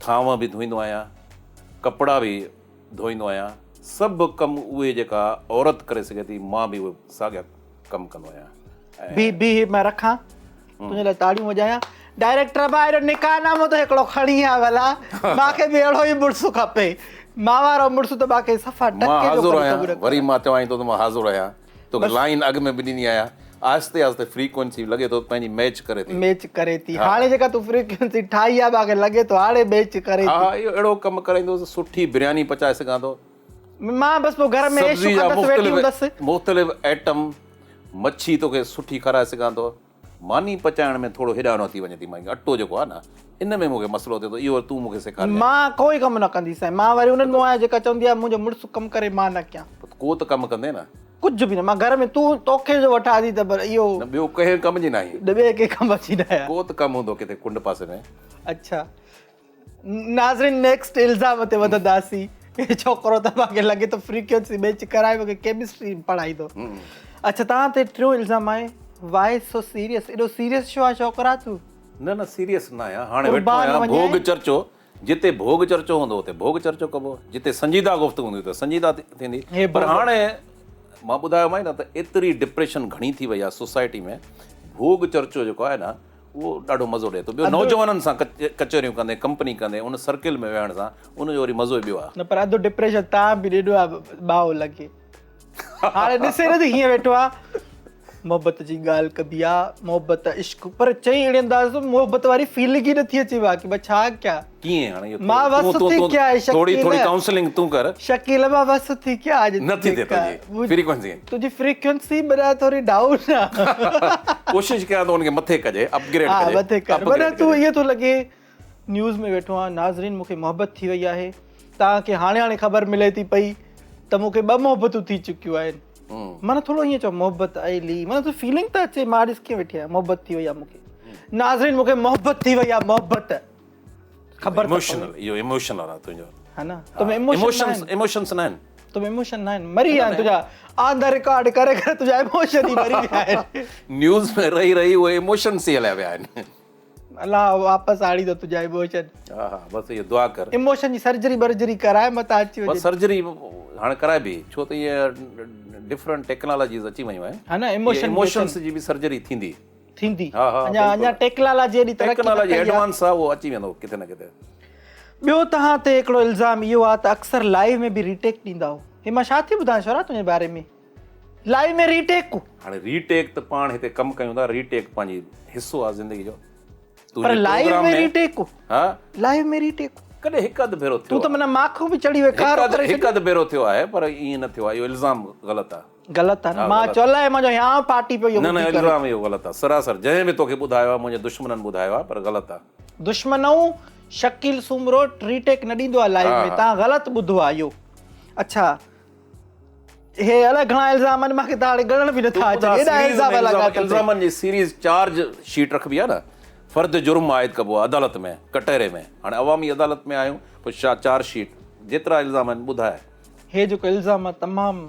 ٿانو به ڌوئيندو آهيان ڪپڙا به ڌوئيندو آهيان سڀ ڪم اهي جيڪا عورت ڪري سگهي ٿي مان به اهي ساڳيا ڪم ڪندو آهيان بي بي مان رکان. تنهنجي لاء تاڙيون وڄايان. ڊائريڪٽر ڀاء اهڙو نڪاح نامو ته هڪڙو کڻي آ ڀلا. مان کي به اهڙو ئي مڙس کپي. مان وارو مڙس ته مان کي صفا مان ٽڪي جو حاضر ڪم آهيان قبول نه وري مان چوان ٿو ته مان حاضر آهيان. توکي لائين اڳ ۾ به ڏني آهيان. آهستي آهستي فريڪوئنسي لڳي ٿو پنهنجي ميچ ڪري ٿي. ميچ ڪري ٿي. هاڻي جيڪا تون فريڪوئنسي ٺاهي آ مان کي لڳي ٿو هاڻي ميچ ڪري ٿي. ها ها اهو اهڙو ڪم ڪرائيندوس سٺي برياني پچائي سگهان ٿو. مان بس پوء گهر ۾ عيش سبزي جا ڪندس ويٺي هوندس. مختلف ائٽم مڇي توکي سٺي کارائي سگهان ٿو. ماني پچائڻ ۾ ٿورو هيڏانهن هوڏانهن ٿي وڃي ٿي ماني اٽو جيڪو آهي نه ان ۾ مون کي مسئلو ٿئي ٿو اهو تون مون کي سيکارجانء. مان ڪوئي ڪم نه ڪنديسانء مان وري انهن مان آهيان جيڪا چوندي آهي منهنجو مڙس ڪم ڪري مان نه ڪيان. ڪو ته ڪم ڪندين نه. ڪجهه به نه مان گهر ۾ تون توکي جو وٺان ٿي ته پر اهو. نه ٻيو ڪنهن ڪم جي ناهين. نه ٻئي ڪنهن ڪم جي ناهيان. ڪو ته ڪم هوندو ڪٿي ڪنڊ پاسي ۾. اڇا ناظرين نيڪسٽ الزام تي وڌنداسين هي ڇوڪرو ته مانکي لڳي ٿو فريڪوئنسي ميچ ڪرائي مونکي ڪيمسٽري پڙهائيندو اڇا توهان تي ٽيون الزام آهي وائي سو سيريس ايڏو سيريس ڇو آهي ڇوڪرا تون. نه نه سيريس نه آهيان هاڻي ويٺو آهيان ڀوڳ چرچو جتي ڀوڳ چرچو هوندو اتي ڀوڳ چرچو ڪبو جتي سنجيده گفتگو هوندي اتي سنجيده ٿيندي پر هاڻي مان ٻڌايومانء نه ته ايتري ڊپريشن گهڻي ٿي وئي آهي سوسائٽي ۾ ڀوڳ چرچو جيڪو آهي نه اهو ڏاڍو مزو ڏئي ٿو. ٻيو نوجوانن سان ڪچهريون ڪندي، ڪمپني ڪندي، ان سرڪل ۾ ويهڻ سان ان جو وري مزو ئي ٻيو آهي. نه پر اڌ ڊپريشن تان به ڏنو آهي ٻائو لڳي. هاڻي ڏسي نه ته هيئن ويٺو آهي. محبت جي ڳالهه ڪبي آ، محبت عشق پر چئي اهڙي انداز سان محبت واري فيلنگ ئي نٿي اچي باقي مان ڇا ڪيان. ڪيئن هاڻي اهو مان وس ٿي ڪيان شڪيل. ٿوري ٿوري ڪائونسلنگ تون ڪر. شڪيل مان وس ٿي ڪيان اڄ نه ٿي ٿئي تنهنجي فريڪوئنسي. تنهنجي فريڪوئنسي معنيٰ ٿوري ڊائون آ. ڪوشش ڪيان ٿو ان کي مٿي ڪجي اپ گريڊ ڪجي. ها مٿي ڪر معنيٰ تون ائين ٿو لڳي نيوز ۾ ويٺو آهيان ناظرين مون کي محبت ٿي وئي آهي توهان کي هاڻي هاڻي خبر ملي ٿي پئي ته مون کي ٻه محبتون ٿي چڪيون آهن معنيٰ ٿورو ائين چئو محبت آئي معنيٰ تو فيلنگ ته اچي مان ڏس ڪيئن ويٺي آهيان محبت ٿي وئي آهي مون کي ناظرين مون کي محبت ٿي وئي آهي محبت خبر ايموشنل اهو ايموشنل آ تنهنجو ها نه تو ۾ ايموشنس ايموشنس نه آهن تو ۾ ايموشن نه آهن مري ويا آهن تنهنجا آن the record ڪري ڪري تنهنجا ايموشن ئي مري ويا آهن نيوز ۾ رهي رهي اهي ايموشنس ئي هليا ويا آهن الله واپس آڻيندو تنهنجا ايموشن ها ها بس اهو دعا ڪر ايموشن جي سرجري برجري ڪرائي متان اچي وڃي بس سرجري هاڻي ڪرائبي ڇو ته اهي ڊفرنٽ ٽيڪنالاجيز اچي ويون آهن ها نه ايموشن ايموشنس جي به سرجري ٿيندي ٿيندي اڃا اڃا ٽيڪنالاجي ايڏي ترقي نه ٽيڪنالاجي ايڊوانس آ اهو اچي ويندو ڪٿي نه ڪٿي. ٻيو توهان تي هڪڙو الزام اهو آ ته اڪثر لائيو ۾ به ريٽيڪ ڏيندا هو هي مان ڇا ٿي ٻڌان شورا تنهنجي باري ۾ لائيو ۾ ريٽيڪ. هاڻي ريٽيڪ ته پاڻ هتي ڪم ڪيون ٿا ريٽيڪ پنهنجي حصو آ زندگي جو پر لائيو ۾ ريٽيڪ ها لائيو ۾ ريٽيڪ ڪڏهن هڪ اڌ ڀيرو ٿيو تون ته معنيٰ ماکو به چڙهي ويو ڪار هڪ اڌ ڀيرو ٿيو آهي پر ائين نه ٿيو آهي اهو الزام غلط آ. غلط آ نه مان چيو الائي منهنجو هيانء ڦاٽي پيو اهو نه نه ٻڌي ڪري. الزام اهو غلط آ سراسر جنهن به توکي ٻڌايو آ منهنجي دشمنن ٻڌايو آ پر غلط آ. دشمنئون شڪيل سومرو ٽري ٽيڪ نه ڏيندو آ لائيو ۾ تان غلط ٻڌو آ اهو اڇا هي الائي گهڻا الزام آهن مانکي ته هاڻي ڳڻڻ به نٿا اچن ايڏا الزام لڳا اٿن. الزامن جي سيريز چارج شيٽ رکبي آ نه فرد جرم عائد ڪبو آ عدالت ۾ ڪٽهري ۾ هاڻي عوامي عدالت ۾ آهيون پوء چارج شيٽ جيترا الزام آهن ٻڌاء. هي جيڪو الزام آ تمام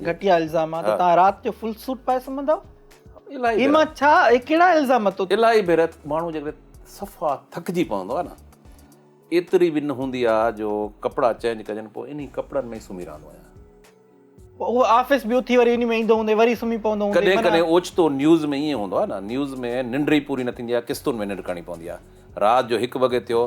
گهٽيا الزام آ ته توهان رات جو فل سوٽ پائي سمهندا آهيو؟ هي مان ڇا هي ڪهڙا الزام تو الاهي ڀيرا ماڻهو جيڪڏهن صفا ٿڪجي پوندو آ نه ايتري به نه هوندي آ جو ڪپڙا چينج ڪجن پوء انهي ڪپڙن ۾ ئي سمهي رهندو آهيان. پوء اهو آفيس به اٿي وري انهي ۾ ايندو هوندي وري سمهي پوندو هوندي. ڪڏهن ڪڏهن اوچتو نيوز ۾ ائين هوندو آ نه نيوز ۾ ننڊ ئي پوري نه ٿيندي آ قسطن ۾ ننڊ ڪرڻي پوندي آ رات جو هڪ وڳي ٿيو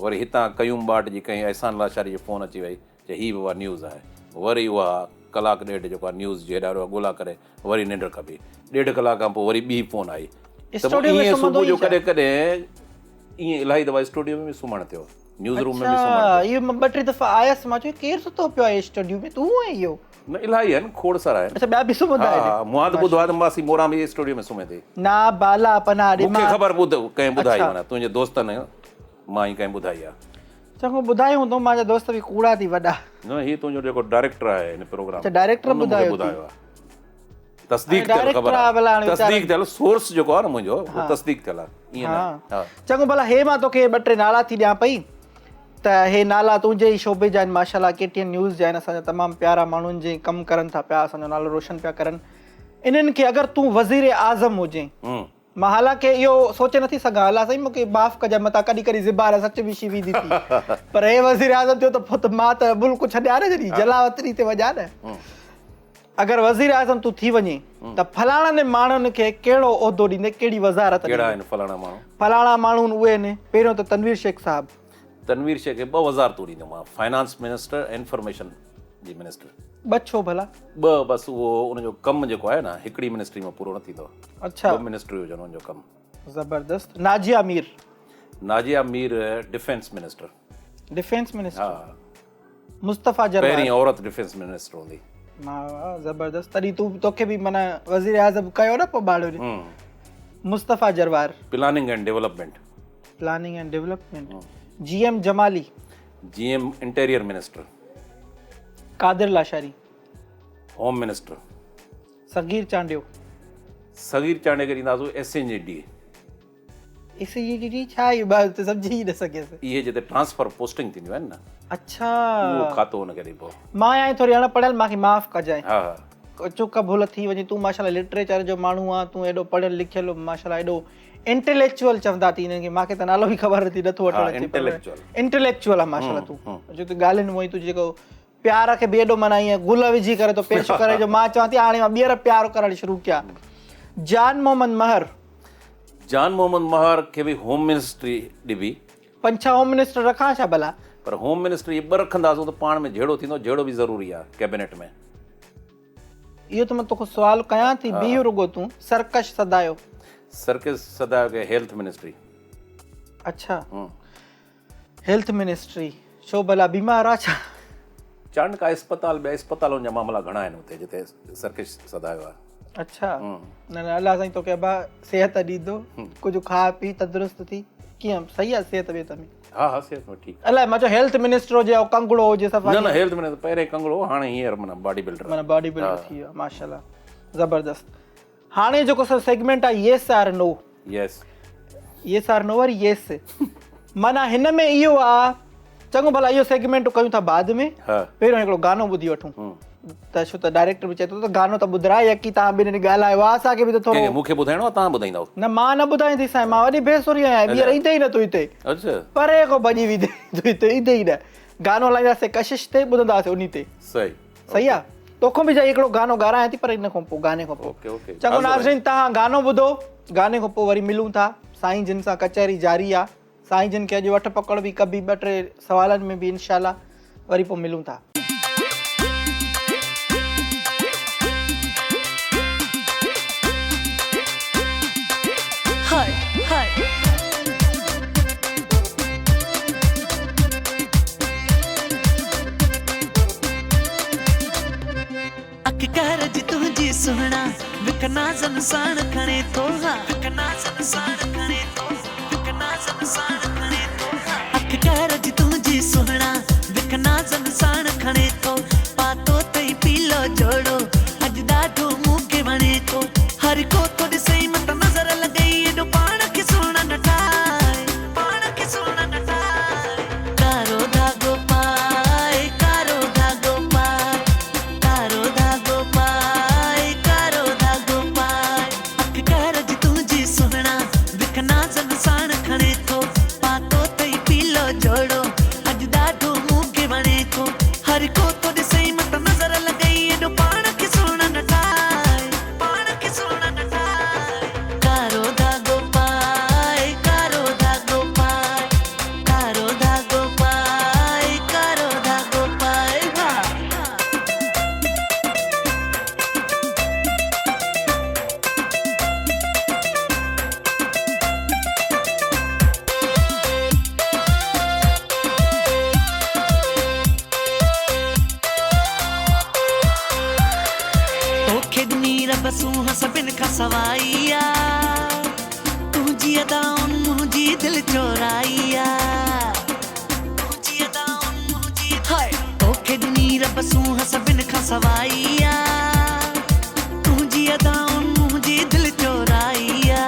وري هتان قيوم ٻاٽ جي ڪنهن احسان لاشاري جي فون اچي وئي چي هي به اها نيوز آهي. وري اها ڪلاڪ ڏيڍ جيڪو آهي نيوز جي هيڏانهن هوڏانهن ڳولا ڪري وري ننڊ ڪبي. ڏيڍ ڪلاڪ کان پوء وري ٻي فون آئي ته پوء ائين صبح جو ڪڏهن ڪڏهن ائين الاهي دفعا اسٽوڊيو ۾ به سمهڻ ٿيو. نيوز روم ۾ به سمهڻ ٿيو. اڇا اهو مان ٻه ٽي دفعا آيس مان چيو ڪير ستو پيو آهي اسٽوڊيو ۾ تون آهين اهو؟ نه الاهي آهن کوڙ سارا آهن. اڇا ٻيا به سمهندا آهن. ها ها مان ته ٻڌو آهي ته ماسي موران به اسٽوڊيو ۾ سمهي ٿي. نه بالا پناهه ڏي مون کي خبر ٻڌ ڪنهن ٻڌائي معنيٰ تنهنجي دوستن مان ئي ڪنهن ٻڌائي آهي. چڱو ٻڌايو هوندو مانجا دوست به ڪوڙا ٿي وڏا. نه هي تنهنجو جيڪو ڊائريڪٽر آهي هن پروگرام اڇا ڊائريڪٽر ٻڌايو ٿي تصديق ٿيل خبر آهي تصديق ٿيل سورس جيڪو آهي نه منهنجو اهو تصديق ٿيل آهي ائين نه ها چڱو ڀلا هي مان توکي ٻه ٽي نالا ٿي ڏيان پئي ته هي نالا تنهنجي ئي شعبي جا آهن ماشاءالله ڪي ٽي اين نيوز جا آهن اسان جا تمام پيارا ماڻهن جي ڪم ڪرن ٿا پيا اسان جو نالو روشن پيا ڪرن انهن کي اگر تون وزير اعظم هجين مان حالانڪه اهو سوچي نٿي سگهان، الله سائين مون کي معاف ڪجانء متان ڪڏهن ڪڏهن زبان سچ به شي ويندي ٿي. پر هي وزيراعظم ٿيو ته پوء ته مان ته ملڪ ڇڏيان نه جڏهن جلاوطني تي وڃان نه. اگر وزير اعظم تون ٿي وڃين ته فلاڻن ماڻهن کي ڪهڙو عهدو ڏيندين ڪهڙي وزارت ڏيندين؟ ڪهڙا آهن فلاڻا ماڻهو؟ فلاڻا ماڻهو اهي آهن پهريون ته تنوير شيخ صاحب. تنوير شيخ کي ٻه وزارتون ڏيندومانس، فنانس منسٽر ۽ انفارميشن جي منسٽر. ٻه ڇو ڀلا؟ ٻه بس اهو ان جو ڪم جيڪو آهي نه هڪڙي منسٽري مان پورو نه ٿيندو. اڇا. ٻه منسٽريون هجن ان جو ڪم. زبردست. Nazia Mir. Nazia Mir defence minister. Defence minister. ها. مصطفيٰ جروار. پهرين عورت ڊفينس منسٽر هوندي. واهه زبردست تڏهن تون توکي به معنيٰ وزير اعظم ڪيو نه پوء ٻاڙو ڏي. Mustafa Jarwar. Planning and development. Planning and development. G M Jamali. G M interior minister. Qadir Lashari. Home minister. Sagir Chandio. Sagir Chandio کي ڏينداسون S N G D. S G D D ڇا آهي مان ته سمجهي ئي نه سگهيس. اهي جتي ٽرانسفر پوسٽنگ ٿينديون آهن نه. اڇا. اهو کاتو هن کي ڏبو. مان آهيان ٿوري اڻ پڙهيل مان کي معاف ڪجانء. ها ها. چڪ ڀل ٿي وڃي تون ماشاءالله لٽريچر جو ماڻهو آن تون ايڏو پڙهيل لکيل ماشاءالله ايڏو انٽيليڪچوئل چوندا ٿي انهن کي مان کي ته نالو به خبر نٿي نٿو وٺڻ اچي پر انٽيليڪچوئل آ ماشاءالله تون جو تون ڳالهين مون تون جيڪو پيار کي به ايڏو معنيٰ ائين گل وجهي ڪري ٿو پيش ڪري جو مان چوان ٿي هاڻي مان ٻيهر پيار ڪرڻ شروع ڪيان جان محمد مهر. جان محمد مهر کي به هوم منسٽري ڏبي. پنج ڇهه هوم منسٽر رکان ڇا ڀلا؟ پر هوم منسٽري ٻه رکنداسون ته پاڻ ۾ جهيڙو ٿيندو، جهيڙو به ضروري آهي ڪيبينيٽ ۾. اهو ته مان توکان سوال ڪيان ٿي، بيهه رڳو تون. سرڪش سدايو. سرڪش سدايو کي هيلٿ منسٽري. اڇا هيلٿ منسٽري ڇو ڀلا بيمار آ ڇا؟ چانڊڪا اسپتال ٻيا اسپتالن جا معاملا گهڻا آهن اتي جتي سرڪش سدايو آهي. اڇا نه نه الله سائين توکي ابا صحت ڏيندو ڪجهه کاء پي تندرست ٿي ڪيئن صحيح آ صحت ٻيت ۾؟ ها ها صحت ۾ ٺيڪ. الائي مان چيو هيلٿ منسٽر هجي ۽ ڪنگڙو هجي صفا. نه نه هيلٿ منسٽر پهرين ڪنگڙو هو هاڻي هينئر معنيٰ باڊي بلڊر معنيٰ باڊي بلڊر ٿي ويو ماشاءالله زبردست. هاڻي جيڪو اسان سيگمينٽ آهي yes or no. Yes. Yes or no وري يس معنيٰ هن ۾ اهو آ چڱو ڀلا اهو سيگمينٽ ڪيون ٿا بعد ۾ پهريون هڪڙو گانو ٻڌي وٺون ته ڇو ته ڊائريڪٽر به چئي ٿو ته گانو ته ٻڌراء يڪي توهان ٻنهين ڳالهايو آ اسان کي به ته ٿورو مون کي ٻڌائڻو آ توهان ٻڌائيندؤ نه مان نه ٻڌائينديسانء مان وڏي بي سري آهيان ٻيهر ايندي ئي نه تون هتي اڇا پري کان ڀڄي ويندين تون هتي ايندي ئي نه گانو هلائينداسين ڪشش تي ٻڌنداسين انهي تي صحيح صحيح آ توکان به جائي هڪڙو گانو ڳارايان ٿي پر ان کان پوء گاني کان پوء چڱو ناظرين توهان گانو ٻڌو گاني کان پوء وري ملون ٿا سائين جن سان ڪچهري جاري آ سائين جن کي اڄ وٺ پڪڙ به ڪبي ٻه ٽي سوالن ۾ به انشاء الله وري پوء ملون ٿا. High high. اک قهر جي تنهنجي سهڻا وک نازن ساڻ کڻي ٿو ها وک نازن ساڻ کڻي ٿو وک نازن ساڻ کڻي ٿو ها اک قهر جي تنهنجي سهڻا وک نازن ساڻ کڻي ٿو پاتو اٿئي پيلو جوڙو اڄ ڏاڍو مون کي وڻي ٿو هر ڪو ٿو ڏسئي متان نظر لڳئي ايڏو پاڻ کي سهڻا نه ٺاهه پاڻ کي سهڻا نه ٺاهه ڪارو ڌاڳو پائي ڪارو ڌاڳو پائي ڪارو ڌاڳو پائي ڪارو ڌاڳو پائي اک قهر جي تنهنجي سهڻا وک نازن ساڻ کڻي ٿو پاتو اٿئي پيلو جوڙو اڄ ڏاڍو مون کي وڻي ٿو هر ڪو ٿو ڏسئي متان نظر لڳئي ايڏو پاڻ کي سهڻا نه ٺاهه پاڻ کي سهڻا نه ٺاهه ڪارو ڌاڳو پائي ڪارو ڌاڳو پائي ڪارو ڌاڳو پائي ڪارو ڌاڳو پائي ها. توکي ڏني رب سونهن سڀن کان سوائي آ تنهنجي ادائن منهنجي دل چورائي آ تنهنجي ادائن منهنجي هاء توکي ڏني رب سونهن سڀن کان سوائي آ تنهنجي ادائن منهنجي دل چورائي آ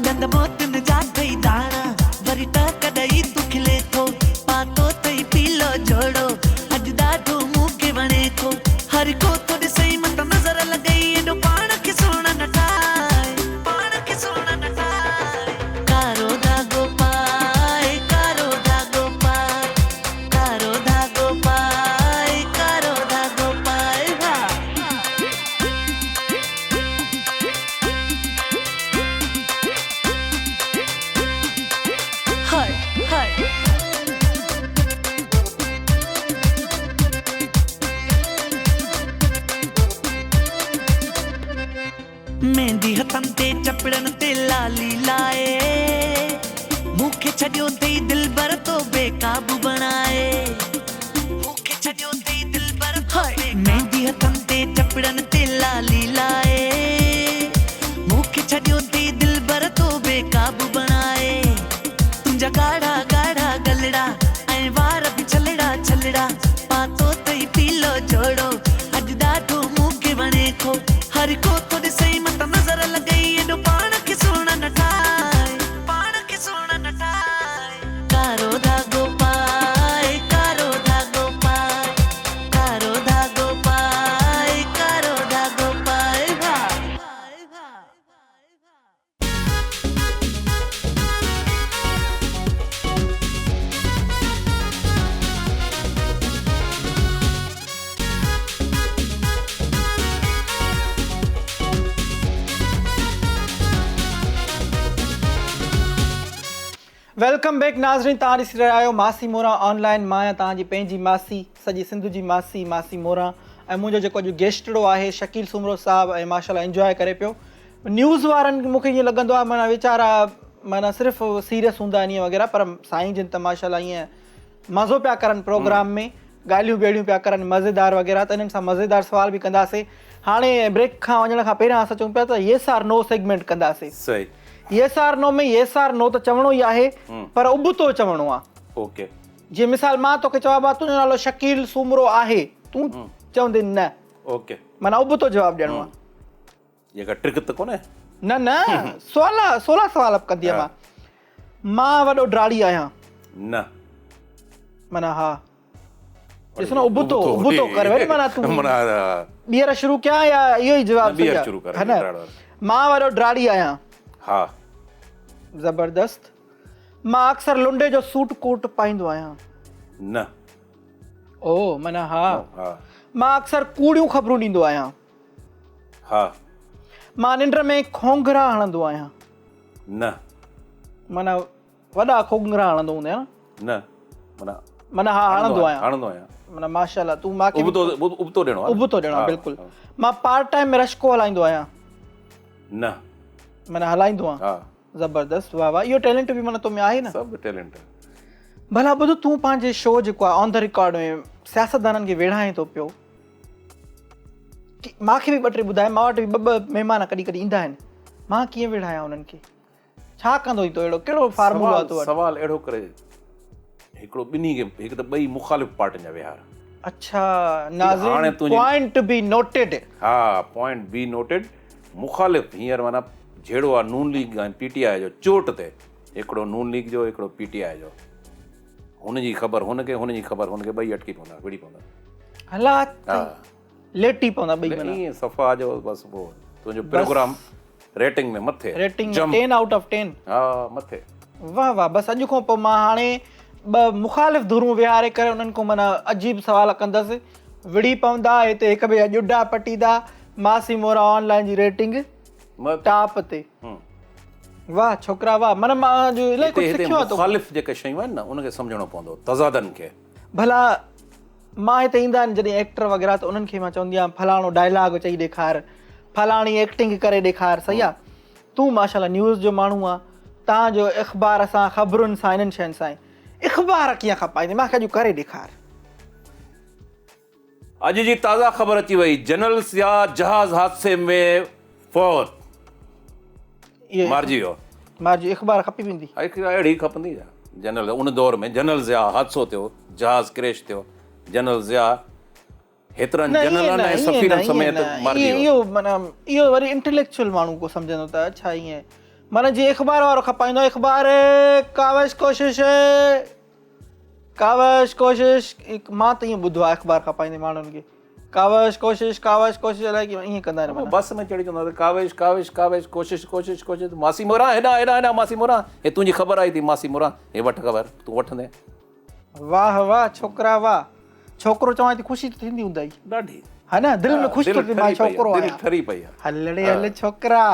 ڏند موتين جا اٿئي داڻا وري ٽهڪ ڏئي تون کلين ٿو پاتو اٿئي پيلو جوڙو اڄ ڏاڍو مون کي وڻي ٿو هر ڪو ٿو ڏسئي متان نظر لڳئي ايڏو پاڻ کي سهڻا نه ٺاهه پاڻ کي سهڻا نه ٺاهه ڪارو ڌاڳو پائي ڪارو ڌاڳو پائي ڪارو ڌاڳو پائي ڪارو ڌاڳو پائي. مهندي هٿن تي چپڙن تي لالي لائي مون کي ڇڏيو اٿئي دلبر تو بي قابو بڻائي مون کي ڇڏيو اٿئي دلبر تو بي مهندي هٿن تي چپڙن تي لالي لائي مون کي ڇڏيو اٿئي دلبر تو بي قابو بڻائي تنهنجا ڳاڙها ڳاڙها ڳلڙا ۽ وار به ڇلڙا ڇلڙا پاتو اٿئي پيلو جوڙو اڄ ڏاڍو مون کي وڻي ٿو هر ڪو ٿو ڏسئي متان نظر لڳئي ايڏو پاڻ کي سهڻا نه ٺاهه پاڻ کي سهڻا نه ٺاهه ڪارو ڌاڳو پائي ڪارو ڌاڳو پائي ڪارو ڌاڳو پائي ڪارو ڌاڳو پائي ها. Welcome back ناظرين توهان ڏسي رهيا آهيو ماسي موران آن لائن مان آهيان توهان جي پنهنجي ماسي سڄي سنڌ جي ماسي ماسي موران ۽ منهنجو جيڪو اڄ گيسٽڙو آهي شڪيل سومرو صاحب ۽ ماشاءالله انجواء ڪري پيو نيوز وارن مون کي ائين لڳندو آهي معنيٰ ويچارا معنيٰ صرف سيريس هوندا آهن ائين وغيره پر سائين جن ته ماشاء الله ائين مزو پيا ڪرن پروگرام ۾ ڳالهيون به اهڙيون پيا ڪرن مزيدار وغيره ته انهن سان مزيدار سوال به ڪنداسي هاڻي بريڪ کان وڃڻ کان پهريان اسان چئون پيا ته يس آر نو سيگمينٽ ڪنداسي صحيح يس آر نو ۾ يس آر نو ته چوڻو ئي آهي پر ابتو چوڻو آهي اوڪي جيئن مثال مان توکي چوان ڀا تنهنجو نالو شڪيل سومرو آهي تون چوندين نه اوڪي معنيٰ ابتو جواب ڏيڻو آهي اها ڪا ٽرڪ ته ڪونهي؟ نه نه سوال سولا سوال ڪندي مان. مان وڏو ڊاڙي آهيان. نه. معنيٰ ها. ڏس نه ابتو ابتو ڪر وري معنيٰ تون ٻيهر شروع ڪيان يا اهو ئي جواب ٻيهر شروع ڪر نه مان وڏو ڊاڙي آهيان. ها. زبردست. مان اڪثر لنڊي جو سوٽ ڪوٽ پائيندو آهيان. نه. او معنيٰ ها. مان اڪثر ڪوڙيون خبرون ڏيندو آهيان. ها. مان ننڊ ۾ کونگهرا هڻندو آهيان. نه. معنيٰ وڏا کونگهرا هڻندو هوندين نه؟ نه. معنيٰ معنيٰ ها هڻندو آهيان. هڻندو آهيان. معنيٰ ماشاءالله تون مان کي ابتو ابتو ڏيڻو آهي. ابتو ڏيڻو آهي بلڪل. مان پارٽ ٽائيم ۾ رشڪو هلائيندو آهيان. نه. معنيٰ هلائيندو آهيان. ها. زبردست واه واه اهو ٽيلنٽ به معنيٰ تو ۾ آهي نه. سڀ ٽيلنٽ. ڀلا ٻڌ تون پنهنجي شو جيڪو آهي آن the record ۾ سياستدانن کي ويڙهائين ٿو پيو. مان کي به ٻه ٽي ٻڌاء مان وٽ به ٻه ٻه مهمان ڪڏهن ڪڏهن ايندا آهن مان ڪيئن وڙهايان انهن کي ڇا ڪندو تو اهڙو ڪهڙو فارمولو آهي تو وٽ سوال اهڙو ڪري هڪڙو ٻنهي کي هڪ ته ٻئي مخالف پارٽين جا ويهار اڇا ناظرين پوائنٽ بي نوٽيڊ ها پوائنٽ بي نوٽيڊ مخالف هينئر معنيٰ جهيڙو آهي نون ليگ ۽ پي ٽي آء جو چوٽ تي هڪڙو نون ليگ جو هڪڙو پي ٽي آء جو هن جي خبر هن کي هن جي خبر هن کي ٻئي اٽڪي پوندا وڙهي پوندا. هلا ليٽي پوندا ٻئي معنيٰ. ائين صفا جو بس پوء تنهنجو پروگرام ريٽنگ ۾ مٿي. Rating ۾ 10 out of 10. ها مٿي. واه واه بس اڄ کان پوء مان هاڻي ٻه مخالف ڌرون ويهاري ڪري انهن کان معنيٰ عجيب سوال ڪندس وڙهي پوندا هتي هڪ ٻئي جا ڄوڊا پٽيندا ماسي مورا آن لائين جي ريٽنگ ٽاپ تي. واه ڇوڪرا واه معنيٰ مان اڄ الائي ڪجهه سکيو آهي تو کان. مخالف جيڪي شيون آهن نه ان کي سمجهڻو پوندو تضادن کي. ڀلا مان هتي ايندا آهن جڏهن ايڪٽر وغيره ته انهن کي مان چوندي آهيان فلاڻو ڊائلاگ چئي ڏيکار فلاڻي ايڪٽنگ ڪري ڏيکار صحيح آهي تون ماشاءالله نيوز جو ماڻهو آهين تان جو اخبار سان خبرن سان انهن شين سان اخبار ڪيئن کپائيندين مان کي اڄ ڪري ڏيکار. اڄ جي تازه خبر اچي وئي جنرل ضياء جهاز حادثي ۾ فوت مارجي ويو. مارجي اخبار کپي ويندي. اهڙي کپندي ڇا جنرل ان دور ۾ جنرل ضياء حادثو ٿيو جهاز ڪريش ٿيو جنرل ضياء هيترن جنرلن ۽ سفيرن سميت مارجي ويو. اهو معنيٰ اهو وري انٽليڪچوئل ماڻهو ڪو سمجهندو ته اڇا ائين معنيٰ جيئن اخبار وارو کپائيندو آهي اخبار ڪاوش ڪوشش ڪاوش ڪوشش مان ته ائين ٻڌو آهي اخبار کپائيندي ماڻهن کي ڪاوش ڪوشش ڪاوش ڪوشش الائي ڪيئن ائين ڪندا آهن معنيٰ. بس ۾ چڙهي چوندا ته ڪاوش ڪاوش ڪاوش ڪوشش ڪوشش ڪوشش ماسي موران هيڏانهن هيڏانهن هيڏانهن ماسي موران هي تنهنجي خبر آئي ٿي ماسي موران هي وٺ خبر تون وٺندين. واهه واهه ڇوڪرا واهه ڇوڪرو چوان ٿي خوشي ته ٿيندي هوندئي. ڏاڍي. ها نه دل ۾ خوش ٿو ٿئي مان ڇوڪرو آهيان. دل ٺري پئي آهي. هل ڙي هل ڇوڪرا.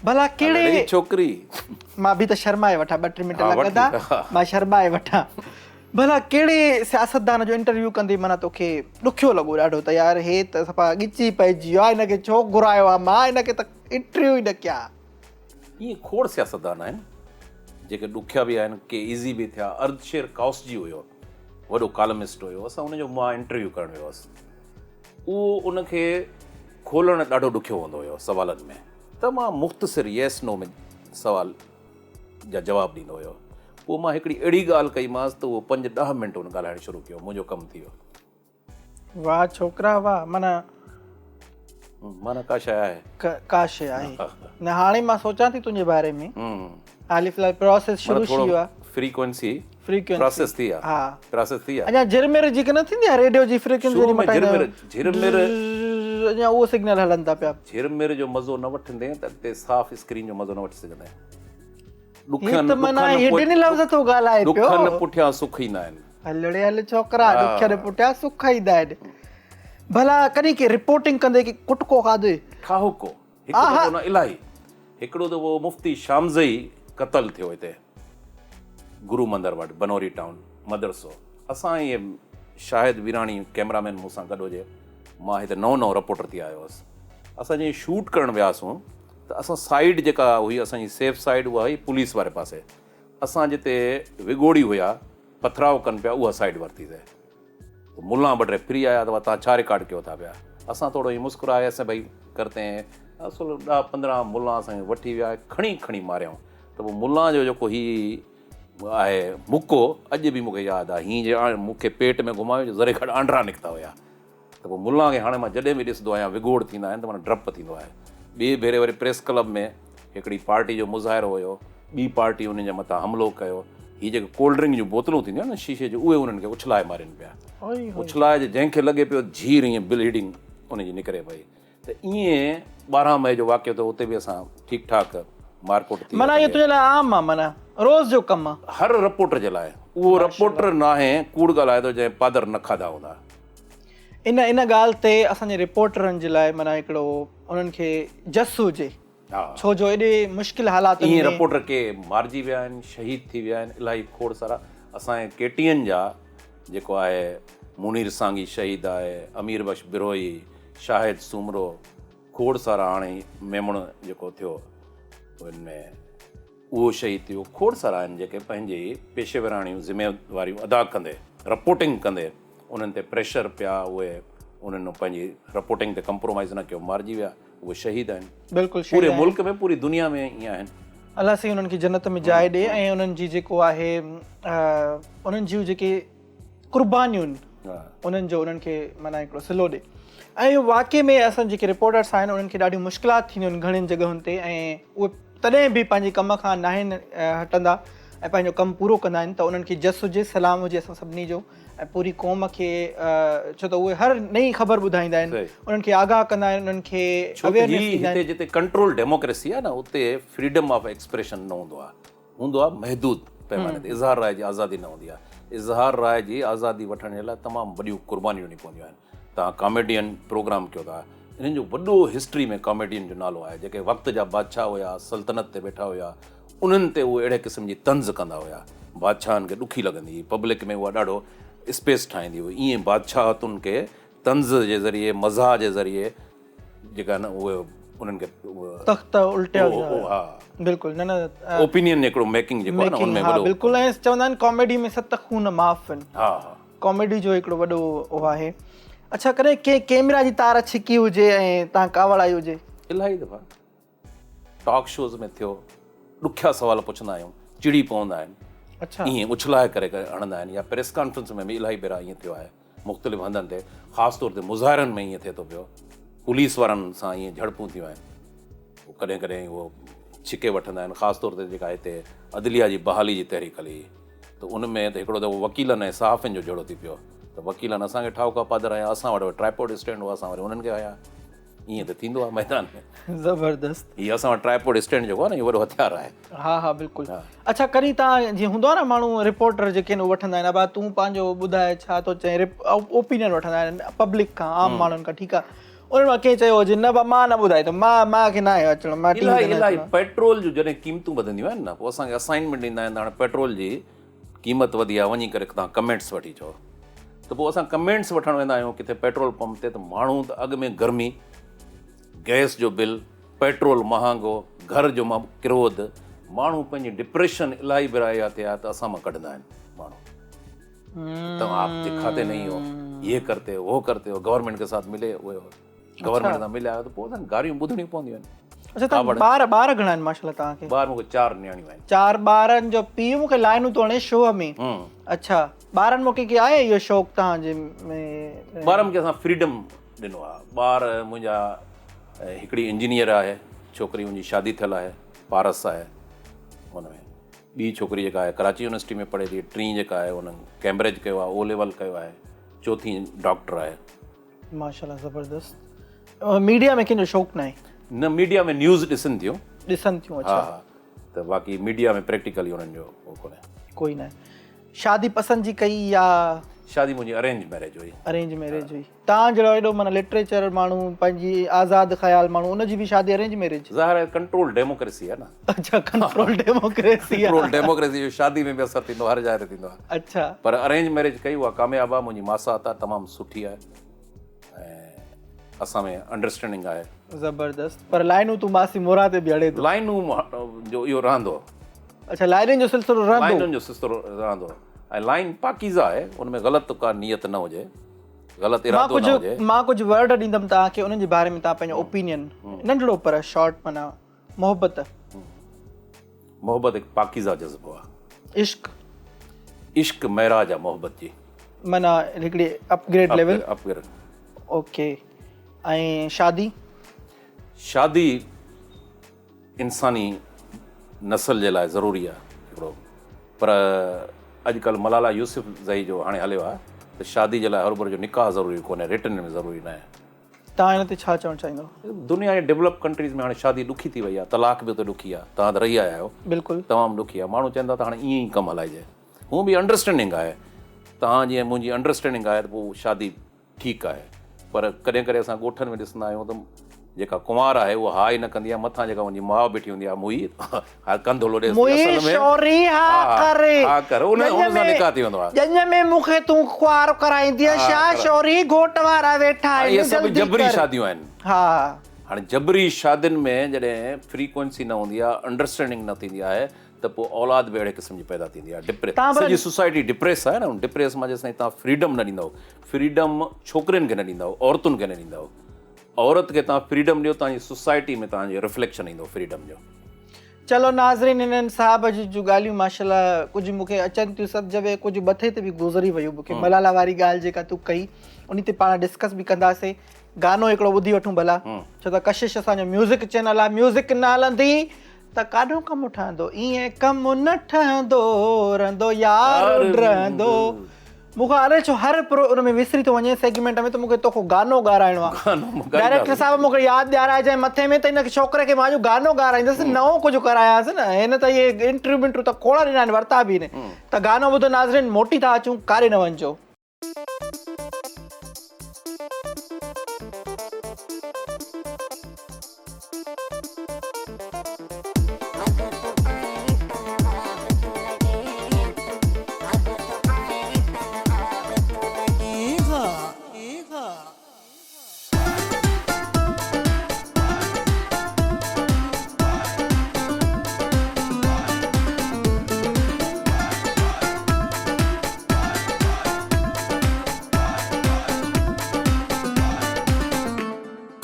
ڀلا ڪهڙي. هل ڙي ڇوڪري. مان به ته شرمائي وٺان ٻه ٽي منٽ لڳندا مان شرمائي وٺان. ڀلا ڪهڙي سياستدان جو انٽرويو ڪندي معنيٰ توکي ڏکيو لڳو ڏاڍو ته يار هي ته صفا ڳچي پئجي ويو آهي هن کي ڇو گهرايو آهي مان هن کي ته. انٽرويو ئي نه ڪيا. ائين کوڙ سياستدان آهن جيڪي ڏکيا به آهن ڪي ايزي به ٿيا. اردشير ڪائوسجي هيو وڏو ڪالمسٽ هيو اسان ان جو مان انٽرويو ڪرڻ ويو هوس اهو ان کي کولڻ ڏاڍو ڏکيو هوندو هيو سوالن ۾ ته مان مختصر ييس نو ۾ سوال جا جواب ڏيندو هيو پوء مان هڪڙي اهڙي ڳالهه ڪئي مانس ته اهو پنج ڏهه منٽ هن ڳالهائڻ شروع ڪيو منهنجو ڪم ٿي ويو. واھ ڇوڪرا واھ معنيٰ معنيٰ ڪا شيء آهي. ڪا شيء آهي نه هاڻي مان سوچان ٿي تنهنجي باري ۾ حالي في الحال پراسيس شروع ٿي ويو آهي. فريڪوئنسي پراسيس ٿي آهي ها پراسيس ٿي آهي اڃا جھرمر جيڪا نه ٿيندي آهي ريڊيو جي فريڪوئنسي جڏهن مٽائيندا آهيون جھرمر اڃا اهو سگنل هلن ٿا پيا. جھرمر جو مزو نه وٺندين ته اڳتي صاف اسڪرين جو مزو نه وٺي سگهندين. ڏکين ڏکن پٺيان سک ايندا آهن. هل ڙي هل ڇوڪرا ڏکين پٺيان سک ايندا آهن. ڀلا ڪڏهن ڪي رپورٽنگ ڪندي ڪي ڪٽڪو کاڌوئي؟ ٺاهوڪو هڪ دفعو نه الاهي. هڪڙو دفعو مفتي شامزئي قتل ٿيو هتي گرو مندر وٽ بنوري ٽائون مدرسو اسان هي شاهد ويراڻي ڪئميرا مين مون سان گڏ هجي مان هتي نئون نئون رپورٽر ٿي آيو هوس اسان جيئن شوٽ ڪرڻ وياسون ته اسان سائيڊ جيڪا هئي اسان جي سيف سائيڊ اها هئي پوليس واري پاسي اسان جتي وڳوڙي هيا پٿراء ڪن پيا اها سائيڊ ورتي سي ته ملان ٻه ٽي ڦري آيا ته توهان ڇا رڪارڊ ڪيو ٿا پيا اسان ٿورو ائين مسڪراياسين ڀئي ڪرتي هين اصل ڏهه پندرهن ملان اسان کي وٺي ويا کڻي کڻي ماريائون ته پوء ملان جو جيڪو هي آهي مڪو اڄ به مون کي ياد آهي هين جي مون کي پيٽ ۾ گهمايو جو ذري گهٽ آنڊرا نڪتا هيا ته پوء ملان کي هاڻي مان جڏهن به ڏسندو آهيان وڳوڙ ٿيندا آهن ته معنيٰ ڊپ ٿيندو آهي. ٻئي ڀيري وري پريس ڪلب ۾ هڪڙي پارٽي جو مظاهرو هيو، ٻي پارٽي انهن جي مٿان حملو ڪيو. هي جيڪي ڪولڊ ڊرنڪ جون بوتلون ٿينديون آهن نه شيشي جون اهي انهن کي اڇلائي مارين پيا. اڇلائي جي جنهن کي لڳي پيو جهير ائين بليڊنگ ان جي نڪري پئي. ته ائين 12 مئي جو واقعو ٿيو اتي به اسان ٺيڪ ٺاڪ مارڪوٽ ٿي. معنيٰ اهو تنهنجي لاء عام آ معنيٰ روز جو ڪم آ. هر رپورٽر جي لاء اهو رپورٽر ناهي ڪوڙ ڳالهائي ٿو جنهن پادر نه کاڌا هوندا. ان ان ڳالهه تي اسان جي رپورٽرن جي لاء معنيٰ هڪڙو انهن کي جس هجي ڇو جو ايڏي مشڪل حالاتن ۾ ائين رپورٽر ڪي مارجي ويا آهن شهيد ٿي ويا آهن الاهي کوڙ سارا اسان جي ڪي ٽي اين جا جيڪو آهي منير سانگي شهيد آهي امير بخش بروهي شاهد سومرو کوڙ سارا هاڻي ميمڻ جيڪو ٿيو ان ۾ اهو شهيد ٿيو کوڙ سارا آهن جيڪي پنهنجي پيشيوراڻيون ذميواريون ادا ڪندي رپورٽنگ ڪندي انهن تي پريشر پيا اهي انهن پنهنجي رپورٽنگ تي ڪمپرومائز نه ڪيو مارجي ويا اهي شهيد آهن بلڪل شهيد پوري ملڪ ۾ پوري دنيا ۾ ائين آهن. الله سائين انهن کي جنت ۾ جاء ڏي ۽ انهن جي جيڪو آهي انهن جون جيڪي قربانيون انهن جو انهن کي معنيٰ هڪڙو صلو ڏي ۽ اهو واقعي ۾ اسان جيڪي رپورٽرس آهن انهن کي ڏاڍيون مشڪلات ٿينديون آهن گهڻين جڳهن تي ۽ اهي تڏهن به پنهنجي ڪم کان ناهن هٽندا ۽ پنهنجو ڪم پورو ڪندا آهن ته انهن کي جس هجي سلام هجي اسان سڀني جو ۽ پوري قوم کي ڇو ته اهي هر نئين خبر ٻڌائيندا آهن انهن کي آگاهه ڪندا آهن انهن کي اويئرنيس ڏيندا آهن. هتي جتي ڪنٽرول ڊيموڪريسي آهي نه اتي فريڊم آف ايڪسپريشن نه هوندو آهي هوندو آهي محدود پيماني تي اظهار راء جي آزادي نه هوندي آهي. اظهار راء جي آزادي وٺڻ جي لاء تمام وڏيون قربانيون ڏيڻيون پونديون آهن. توهان ڪاميڊين پروگرام ڪيو ٿا انهن جو وڏو هسٽري ۾ ڪاميڊين جو نالو آهي جيڪي وقت جا بادشاهه هيا سلطنت تي ويٺا هيا انهن تي اهي اهڙي قسم جي طنز ڪندا هيا بادشاهن کي ڏکي لڳندي هئي پبلڪ ۾ اها ڏاڍو اسپيس ٺاهيندي هئي ائين بادشاهتن کي طنز جي ذريعي مزاح جي ذريعي جيڪا نه اهي انهن کي تخت الٽيا ويا ها بلڪل نه نه اوپينين هڪڙو ميڪنگ جيڪو آهي نه ان ۾ وڏو بلڪل ۽ چوندا آهن ڪاميڊي ۾ ست خون معاف آهن ها ها ڪاميڊي جو هڪڙو وڏو اهو آهي اڇا ڪڏهن ڪنهن ڪيمرا جي تار ڇڪي هجي ۽ تان ڪاوڙ آئي هجي؟ الاهي دفعا ٽاڪ شوز ۾ ٿيو ڏکيا سوال پڇندا آهيون چڙي پوندا آهن اڇا ائين اڇلائي ڪري هڻندا آهن يا پريس ڪانفرنس ۾ به الاهي ڀيرا ائين ٿيو آهي مختلف هنڌن تي خاص طور تي مظاهرن ۾ ائين ٿئي ٿو پيو پوليس وارن سان ائين جهڙپون ٿيون آهن ڪڏهن ڪڏهن اهو ڇڪي وٺندا آهن خاص طور تي جيڪا هتي عدليه جي بحالي جي تحريڪ هلي ته ان ۾ ته هڪڙو دفعو وڪيلن ۽ صحافين جو جهيڙو ٿي پيو ته وڪيلن اسان کي ٺاهوڪا پادر هنيا اسان وٽ ٽرائپوڊ اسٽينڊ هو اسان وري انهن کي هنيا ائين ته ٿيندو آهي ميدان ۾. زبردست. هي اسان وٽ ٽرائپوڊ اسٽينڊ جيڪو آهي نه اهو وڏو هٿيار آهي. ها ها بلڪل. اڇا ڪڏهن تان جيئن هوندو آهي نه ماڻهو رپورٽر جيڪي آهن اهي وٺندا آهن ابا تون پنهنجو ٻڌاء ڇا ٿو چئين اوپينين وٺندا آهن پبلڪ کان عام ماڻهن کان ٺيڪ آهي انهن مان ڪنهن چيو هجي نه ابا مان نه ٻڌائيندم مان مان کي ناهي اچڻو مان ٽي وي تي نه الاهي پيٽرول جون جڏهن قيمتون وڌنديون آهن نه پوء اسان کي اسائنمينٽ ڏيندا آهن ته هاڻي پيٽرول جي قيمت وڌي آهي وڃي ڪري توهان ڪمينٽس وٺي اچو ته پوء اسان ڪمينٽس وٺڻ ويندا آهيون ڪٿي پيٽرول پمپ تي ته ماڻهو ته اڳ ۾ گرمي گئس جو بل پيٽرول مهانگو، گهر جو ڪروڌ، ماڻهو پنهنجي ڊپريشن الاهي ڀيرا اها ٿئي ها ته اسان مان ڪڍندا آهن ماڻهو تم آپ دکاتي نهين هو يي ڪرتي هو وو ڪرتي هو گورنمينٽ ڪي ساٿ ملي هوئي هو گورنمينٽ سان مليا آهيو ته پوء اسان کي گاريون ٻڌڻيون پونديون آهن. اڇا توهان ٻار ٻار گهڻا آهن ماشاءالله توهان کي؟ ٻار مون کي چار نياڻيون آهن. چار ٻارن جو پيء مون کي لائنون ٿو هڻي شو ۾. اڇا ٻارن مون کي ڪي آهي اهو شوق توهان جي ۾؟ ٻارن کي اسان فريڊم ڏنو آهي. ٻار منهنجا هڪڙي انجنيئر آهي ڇوڪري ان جي شادي ٿيل آهي پارس آهي ان ۾ ٻي ڇوڪري جيڪا آهي ڪراچي يونيورسٽي ۾ پڙهي ٿي ٽين جيڪا آهي ان ڪيمبرج ڪيو آهي او ليول ڪيو آهي چوٿين ڊاڪٽر آهي. ماشاءالله زبردست ميڊيا ۾ ڪنهن جو شوق ناهي؟ نه ميڊيا ۾ نيوز ڏسن ٿيون. ڏسن ٿيون اڇا. ها ها ته باقي ميڊيا ۾ پريڪٽيڪلي انهن جو هو ڪونهي. ڪوئي ناهي. شادي پسند جي ڪئي يا؟ شادي منهنجي ارينج ميريج هئي. ارينج ميريج هئي. توهان جهڙو ايڏو معنيٰ لٽريچر ماڻهو پنهنجي آزاد خيال ماڻهو ان جي به شادي ارينج ميريج؟ ظاهر آهي ڪنٽرول ڊيموڪريسي آهي نه. اڇا ڪنٽرول ڊيموڪريسي آهي. ڪنٽرول ڊيموڪريسي جو شادي ۾ به اثر ٿيندو هر جاء تي ٿيندو آهي. اڇا. پر ارينج ميريج ڪئي اها ڪامياب آهي منهنجي ماسات آهي تمام سٺي آهي ۽ اسان ۾ انڊرسٽينڊنگ آهي. زبردست پر لائنون تون ماسي موران تي به هڻين ٿو. لائنون جو اهو رهندو. اڇا لائنن جو سلسلو رهندو. لائنن جو سلسلو رهندو ۽ لائن پاڪيزه آهي ان ۾ غلط ڪا نيت نه هجي غلط ارادو نه هجي. مان ڪجهه ورڊ ڏيندم توهان کي انهن جي باري ۾ توهان پنهنجو اوپينين ننڍڙو پر شارٽ معنيٰ محبت. محبت هڪ پاڪيزه جذبو آهي. عشق. عشق معراج آهي محبت جي. معنيٰ هڪڙي up grade level. Up grade. Okay ۽ شادي. شادي انساني نسل جي لاء ضروري آهي هڪڙو پر اڄ ڪلهه ملالا يوسف زئي جو هاڻي هليو آهي ته شادي جي لاء هروڀرو جو نڪاح ضروري ڪونهي رٽن ۾ ضروري ناهي. توهان ان تي ڇا چوڻ چاهيندو؟ دنيا جي ڊولپ ڪنٽريز ۾ هاڻي شادي ڏکي ٿي وئي آهي، طلاق به اتي ڏکي آهي، توهان ته رهي آيا آهيو. بلڪل. تمام ڏکي آهي، ماڻهو چون ٿا ته هاڻي ائين ئي ڪم هلائجي. هونء به انڊرسٽينڊنگ آهي، توهان جي ۽ منهنجي انڊرسٽينڊنگ آهي ته پوء شادي ٺيڪ آهي. پر ڪڏهن ڪڏهن اسان ڳوٺن ۾ ڏسندا آهيون ته جيڪا ڪنوار آهي اها ها ئي نه ڪندي آهي، مٿان جيڪا ان جي ماء بيٺي هوندي آهي موئي ها ڪنڌ لوڏيس ٿي اصل ۾ شوري ها ڪر ها ڪر ان ان سان نڪاح ٿي ويندو آهي. ڄڃ ۾ مون کي تون خوار ڪرائيندينء ڇا شوري گهوٽ وارا ويٺا آهن اهي سڀ جبري شاديون آهن. ها هاڻي جبري شادين ۾ جڏهن فريڪوئنسي نه هوندي آهي انڊرسٽينڊنگ نه ٿيندي آهي ته پوء اولاد به اهڙي قسم جي پيدا ٿيندي آهي ڊپريس سڄي سوسائٽي ڊپريس آهي نه ان ڊپريس مان جيستائين توهان فريڊم نه ڏيندؤ فريڊم ڇوڪرين کي نه ڏيندؤ عورتن کي نه ڏيندؤ عورت کي توهان فريڊم ڏيو توهان جي سوسائٽي ۾ توهان جو رفليڪشن ايندو فريڊم جو. چلو ناظرين انهن صاحب جي جون ڳالهيون ماشاءالله ڪجهه مون کي اچن ٿيون سمجهه ۾ ڪجهه مٿي تي به گذري ويون مون کي ملالا واري ڳالهه جيڪا تون ڪئي انهي تي پاڻ ڊسڪس به ڪنداسين گانو هڪڙو ٻڌي وٺون ڀلا ڇو ته ڪشش اسان جو ميوزڪ چينل آهي ميوزڪ نه هلندي ته ڪاڏو ڪم ٺهندو ايئن ڪم نه ٺهندو رهندو يار رهندو مون کان الائي ڇو هر پرو ان ۾ وسري ٿو وڃي سيگمينٽ ۾ ته مون کي توکو گانو ڳارائڻو آ ڊائريڪٽر صاحب مون کي ياد ڏيارائجانء مٿي ۾ ته ان ڇوڪري کي مان اڄ گانو ڳارائيندس نئون ڪجهه ڪرايانس نه هن ته اهي انٽرويو بنٽرويو ته کوڙ ڏنا آهن ورتا به نه ته گانو ٻڌو ناظرين موٽي ٿا اچون ڪاڏي نه وڃجو.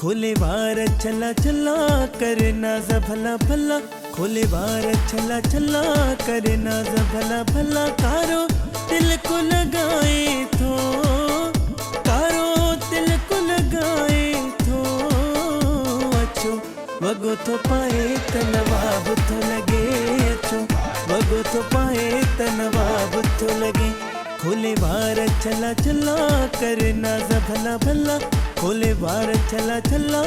کولي وار ڇلا ڇلا ڪر ناز ڀلا ڀلا کولي وار ڇلا ڇلا ڪر ناز ڀلا ڀلا ڪارو تلڪ لڳائين ٿو ڪارو تلڪ لڳائين ٿو اڇو وڳو ٿو پائي ته نواب ٿو لڳي اڇو وڳو ٿو پائي ته نواب ٿو لڳي کولي وار ڇلا ڇلا ڪر ناز ڀلا ڀلا کولي وار ڇلا ڇلا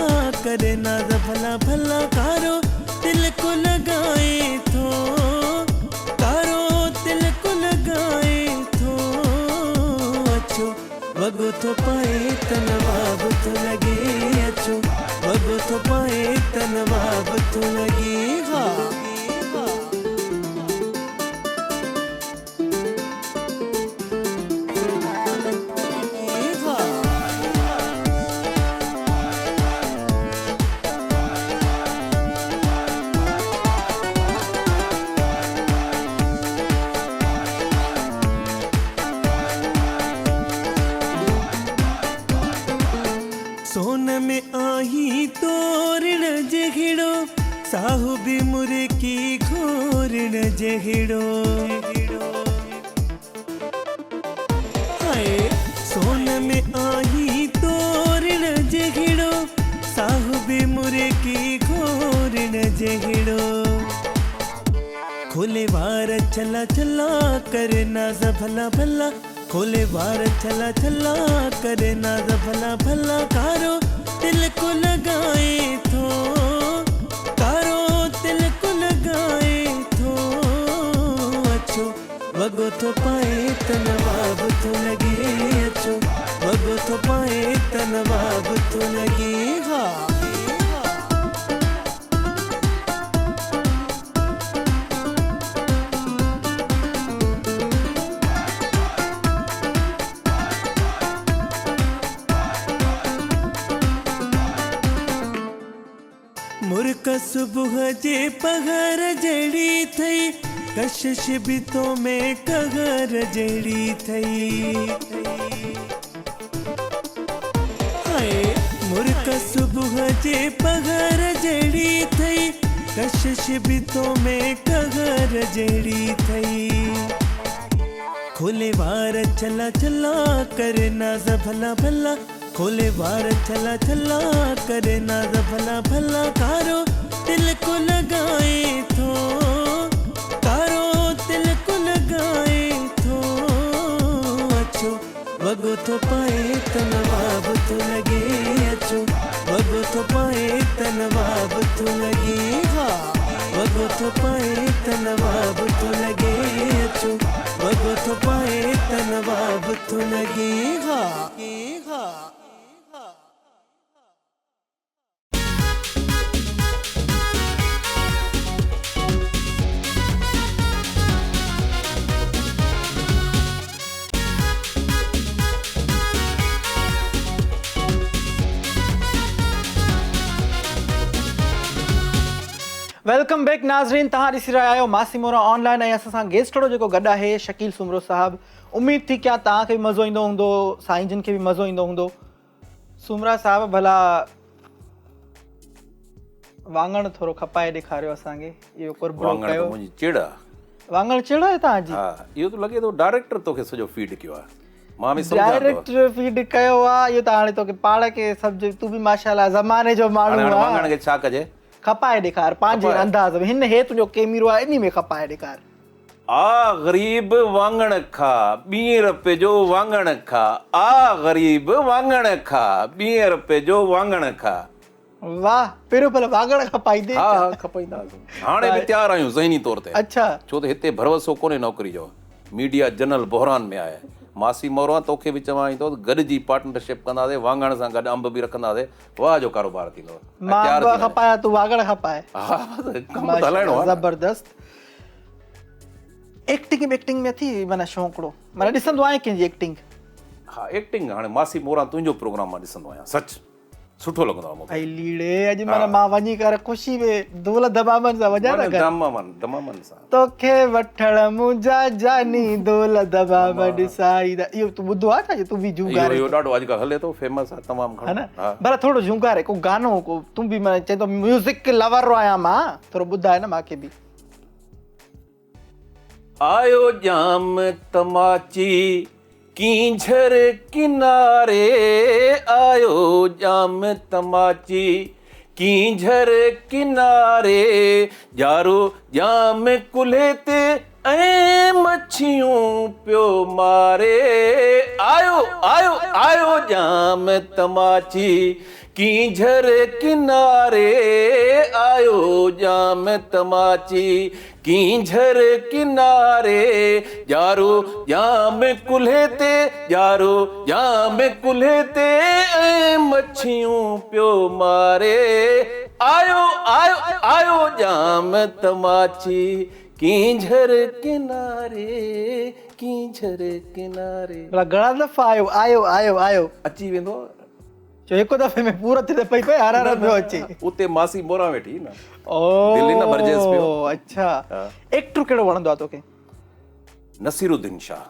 ڪر ناز ڀلا ڀلا ڪارو تلڪ لڳائين ٿو ڪارو تلڪ لڳائين ٿو اڇو وڳو ٿو پائي ته نواب ٿو لڳي اڇو وڳو ٿو پائي ته نواب ٿو لڳي ها. में आहीं तोरण जहिड़ो, साहू बि मुर्की घोरण जहिड़ो। हाय सोन में आहीं तोरण जहिड़ो, साहू बि मुर्की घोरण जहिड़ो। खोले वार छला छला करे नाज़ भला भला, खोले वार छला छला करे नाज़ भला भला। कारो तिल को लगाए थो, कारो तिल को लगाए थो। अचो वॻो थो पाए त नवाब थो लॻे, अचो वॻो थो पाए त नवाब थो लॻे। हा मुर्क सुबुह जे पघर जहिड़ी थई, कशिश बि तो में कहर जहिड़ी थई। हाय मुर्क सुबुह जे पघर जहिड़ी थई, कशिश बि तो में कहर जहिड़ी थई। खोले वार छला छला करे नाज़ भला भला, खोले वार छला छला करे नाज़ भला भला। कारो तिल को लगाए थो, कारो तिल को लगाए थो। अचो वॻो थो पाए त नवाब थो लॻे, अचो वॻो थो पाए त नवाब थो लॻे। हा वॻो थो पाए त नवाब थो लॻे, अचो वॻो थो पाए त नवाब थो लॻे। हा हा welcome back नाज़रीन, तव्हां ॾिसी रहिया आहियो मासी मोरा ऑनलाइन ऐं असां सां गेस्टड़ो जेको गॾु आहे शकील सूमरो साहब। उम्मीद थी कयां तव्हांखे बि मज़ो ईंदो हूंदो, साईं जिन खे बि मज़ो ईंदो हूंदो। सूमरा साहब भला वाङण थोरो खपाए ॾेखारियो असांखे, इहो कुर्बो कयो। मुंहिंजी चिड़ आहे। वाङण चिड़ आहे तव्हांजी? हा, इहो त लॻे थो डायरेक्टर तोखे सॼो फीड कयो आहे। मां बि सम्झां थो। डायरेक्टर फीड कयो आहे, इहो त हाणे तोखे पाण खे सम्झ, तूं बि माशाअल्लाह ज़माने जो माण्हू हाणे आहे। वाङण खे छा कजे? खपाए ॾेखार पंहिंजे अंदाज़ में, हिन हे तुंहिंजो कैमरो आहे इन में खपाए ॾेखार। आ ग़रीब वाङण खा 20 रुपए जो वाङण खा, आ ग़रीब वाङण खा 20 रुपए जो वाङण खा। वाह, पहिरियों भला वाङण खपाईंदे। हा हा खपाईंदासीं, हाणे बि तयारु आहियूं ज़हनी तौर ते। अच्छा, छो त हिते भरोसो कोन्हे नौकरी जो, मीडिया जनरल बहरान में आहे। मासी मोरवा तोखे बि चवां थो गॾिजी पार्टनरशिप कंदासीं, वाङण सां गॾु अंब बि रखंदासीं, वाह जो कारोबार थींदो। मां अंब खपाया, तूं वाङण खपाए। हा, कम त हलाइणो आहे। ज़बरदस्त। एक्टिंग एक्टिंग में थी माना शौक़ड़ो, माना ॾिसंदो आहियां कंहिंजी एक्टिंग? हा एक्टिंग हाणे मासी मोरा तुंहिंजो प्रोग्राम मां ॾिसंदो आहियां, सच सुठो लॻंदो आहे मूंखे। ऐं लीड़े अॼु माना मां वञी करे ख़ुशी में धोल दमामन सां वञा न, दमामन दमामन सां तोखे वठण मुंहिंजा जानी धोल दमाम ॾिसाईंदा। इहो तूं ॿुधो आहे छा? तूं बि झूंगारे, इहो ॾाढो अॼुकल्ह हले थो, फेमस आहे तमामु घणो, है न? भला थोरो झूंगारे को गानो को तूं बि माना चए थो म्यूज़िक लवर आहियां मां, थोरो ॿुधाए न मूंखे बि। आयो ॼाम तमाची कींझर किनारे, आयो ॼाम तमाची कींझर किनारे, ॼारो ॼाम कुल्हे ते ऐं मच्छियूं पियो मारे। आयो आयो आयो ॼाम तमाची कींझर किनारे, आयो ॼाम तमाची कींझर किनारे, ॼारो ॼाम कुल्हे ते, ॼारो ॼाम कुल्हे ते ऐं मच्छियूं पियो मारे। आयो आयो आयो ॼाम तमाची कींझर किनारे, कींझर किनारे। भला घणा दफ़ा आयो आयो आयो आयो अची वेंदो, जो हिकु दफ़े में पूरो थी त पई पई हर हर पियो अचे। उते मासी मोरा वेठी न, ओ दिलि न भरिजेसि पियो। अच्छा, एक्टर कहिड़ो वणंदो आहे तोखे? नसीरुद्दीन शाह।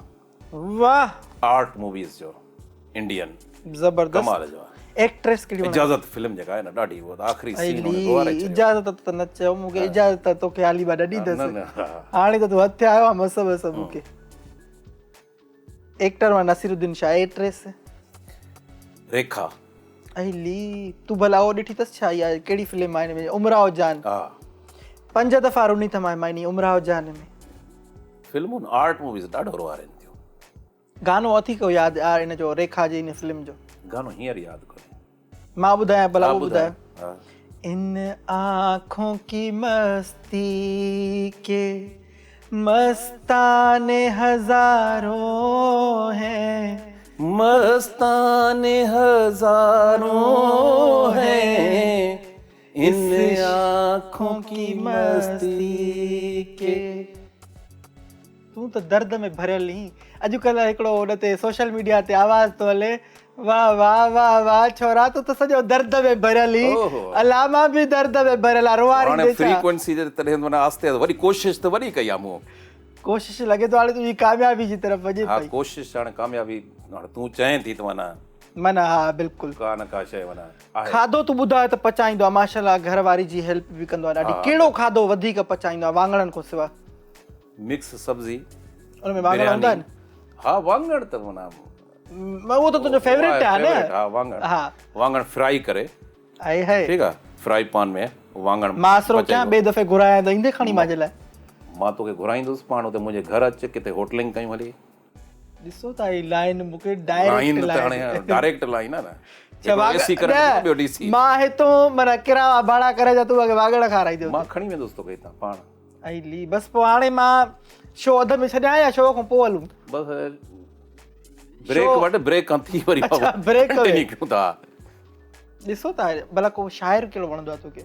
वाह, आर्ट मूवीज़ जो इंडियन, ज़बरदस्त कमाल जो आहे। ايڪٽريس ڪهڙي وڻندي؟ اجازت فلم جيڪا آهي نه ڏاڍي اها ته آخري سين ان روئاري ڇڏيو. اجازت ته نه چئو مون کي اجازت ته توکي حالي مان نه ڏيندس. هاڻي ته تون هٿ آيو آهين مس مس مون کي. ايڪٽر مان نصير الدين شاهه ايڪٽريس. ريکا. اهلي تون ڀلا اهو ڏٺي اٿس ڇا اها ڪهڙي فلم آهي ان ۾ امراء جان. ها. پنج دفعا رني اٿم مان انهي امراء جان ۾. فلمون آرٽ موويز ڏاڍو روئارين ٿيون. گانو اٿي ڪو ياد آ ان جو ريکا جي ان فلم جو؟ گانو هينئر ياد ڪونهي. مان ٻڌايان ڀلا اهو ٻڌايو. ان آنکون ڪي مستي ڪي مستاني هزارون هين. مستاني هزارون هين ان آنکون ڪي مستي ڪي. تون ته درد ۾ ڀريل هين. اڄڪلهه هڪڙو ان تي سوشل ميڊيا تي آواز ٿو هلي واه واه واه واه ڇورا تون ته سڄو درد ۾ ڀريل هين الا مان به درد ۾ ڀريل آ روئاريندي هاڻي فريڪوئنسي تي تڏهن معنيٰ آهستي آهستي وڏي ڪوشش ته وڏي ڪئي آ مون. ڪوشش لڳي ٿو هاڻي تنهنجي ڪاميابي جي طرف وڃي ها پئي. ڪوشش هاڻي ڪاميابي هاڻي تون چئين ٿي ته معنيٰ. معنيٰ ها بلڪل. ڪا نه ڪا شيء معنيٰ آهي. کاڌو تون ٻڌاء ته پچائيندو آ ماشاءالله گهر واري جي هيلپ به ڪندو آ ڏاڍي ڪهڙو کاڌو وڌيڪ پچائيندو آ واڱڻن کان سوا؟ مڪس سبزي ان ۾ واڱڻ هوندا آهن؟ ها واڱڻ ته معنيٰ اهو ته تنهنجو فيورٽ آهي نه. ها واڱڻ ها واڱڻ فرائي ڪري هائي هائي ٺيڪ آ فرائي پان ۾ واڱڻ مان آسرو ڪيان ٻئي دفعي گهرايان ته ايندي کڻي مانجي لاء. مان توکي گهرائيندس پاڻ اتي منهنجي گهر اچ ڪٿي هوٽلنگ ڪيون هلي. ڏسو ٿا هي لائين مون کي ڊائريڪٽ لائين ڊائريڪٽ لائين آ نه هڪڙو اي سي ڪرڻ ٻيو ڊي سي. مان هتون معنيٰ ڪراوا ڀاڙا ڪري جا تون مون کي واڱڻ کارائيندين. مان کڻي ويندس توکي هتان پاڻ. ۽ لي بس پوء هاڻي مان شو اڌ ۾ ڇڏيان يا شو کان پوء هلون؟ بس بريڪ وٺ بريڪ کان ٿي وري اڇا بريڪ ڪنٽينيو ڪيون ٿا. ڏسو ٿا ڀلا ڪو شاعر ڪهڙو وڻندو آهي توکي؟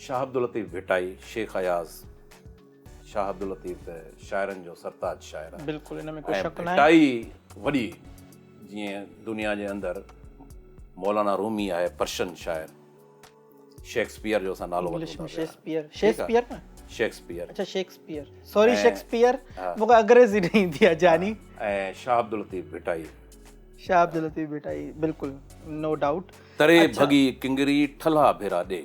شاهه عبداللطيف ڀٽائي، شيخ اياز. شاهه عبداللطيف ته شاعرن جو سرتاج شاعر آهي. بلڪل ان ۾ ڪو شڪ ناهي. ڀٽائي وڏي جيئن دنيا جي اندر مولانا رومي آهي پرشن شاعر. شيڪسپيئر جو اسان نالو انگلش ۾ شيڪسپيئر شيڪسپيئر نه شيڪسپيئر اڇا شيڪسپيئر سوري شيڪسپيئر مون کي انگريزي نه ايندي آ جاني. ۽ شاهه عبداللطيف ڀٽائي. شاهه عبداللطيف ڀٽائي بلڪل نو ڊائوٽ. تري ڀڳي ڪنگري ٺلها ڀيرا ڏي.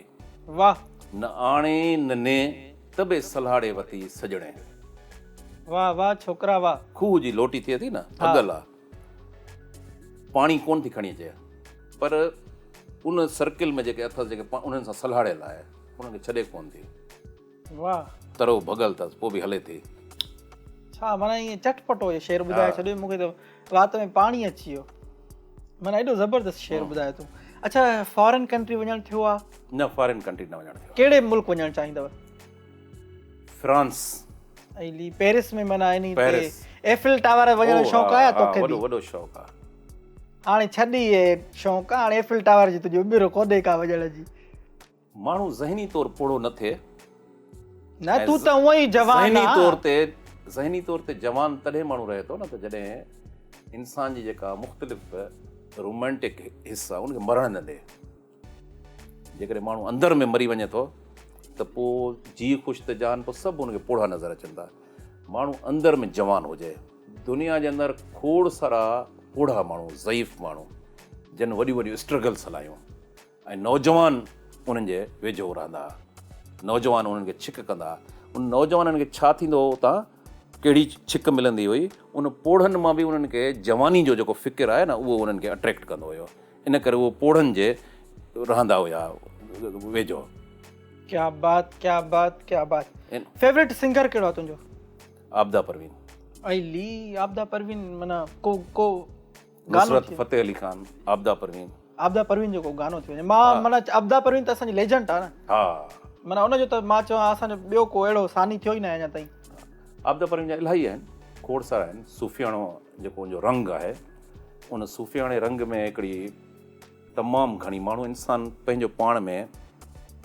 واه. نه آڻي نه ني ته به سلهاڙي وتي سڄڻي. واه واه ڇوڪرا واه. کوهه جي لوٽي ٿئي ٿي نه ڀڳل آ پاڻي ڪونه ٿي کڻي اچي پر ان سرڪل ۾ جيڪي اٿس جيڪي انهن سان سلهاڙيل آهي انهن کي ڇڏي ڪونه ٿي. واهه. ترو ڀڳل اٿس پوء به هلي ٿي. ڇا معنيٰ ائين چٽپٽو اهو شعر ٻڌائي ڇڏيو مون کي ته وات ۾ پاڻي اچي ويو معنيٰ ايڏو زبردست شعر ٻڌايو تو. اڇا فارين ڪنٽري وڃڻ ٿيو آ؟ نه فارين ڪنٽري نه وڃڻ ٿيو آ. ڪهڙي ملڪ وڃڻ چاهيندؤ؟ فرانس. ۽ لي پيرس ۾ معنيٰ انهي تي ايفل ٽاور وڃڻ جو شوق آهي توکي به؟ وڏو وڏو شوق آ. هاڻي ڇڏ اهي شوق هاڻي ايفل ٽاور جي تنهنجي عمر ڪونهي ڪا وڃڻ جي. ماڻهو ذهني طور پوڙهو نه ٿئي. نه تون ته هونئن ئي جوان آ. ذهني طور تي ذهني طور تي جوان تڏهن ماڻهو رهي ٿو نه ته جڏهن انسان جي جيڪا مختلف رومانٽڪ حص آ ان کي مرڻ نه ڏي. جيڪڏهن ماڻهو اندر ۾ مري وڃي ٿو ته پوء جيء خوش ته جان پوء سڀ ان کي پوڙها نظر اچن ٿا. ماڻهو اندر ۾ جوان هجي. دنيا جي اندر کوڙ سارا پوڙها ماڻهو، ضعيف ماڻهو جن وڏيون وڏيون اسٽرگلس هلايون ۽ نوجوان انهن جي ويجهو رهندا ها. نوجوان انهن کي ڇڪ ڪندا ها. ان نوجوانن کي ڇا ٿيندو هو اتان ڪهڙي ڇڪ ملندي هئي، ان پوڙهن مان به انهن کي جواني جو جيڪو فڪر آهي نه اهو انهن کي اٽريڪٽ ڪندو هيو. ان ڪري اهو پوڙهن جي رهندا هيا ويجهو. ڪيا بات ڪيا بات ڪيا بات. فيورٽ سنگر ڪهڙو آهي تنهنجو؟ عابده پروين. اي لي عابده پروين معنيٰ ڪو ڪو گانو نصرت فتح علي خان عابده پروين. عابده پروين جو ڪو گانو ٿي وڃي مان معنيٰ عابده پروين ته اسان جي ليجنڊ آ نه. ها. معنيٰ ان جو ته مان چوان اسان جو ٻيو ڪو اهڙو ثاني ٿيو ئي ناهي اڃا تائين. عابده پروين جا الاهي آهن کوڙ سارا آهن صوفياڻو جيڪو ان جو رنگ آهي ان صوفياڻي رنگ ۾ هڪڙي تمام گهڻي ماڻهو انسان پنهنجو پاڻ ۾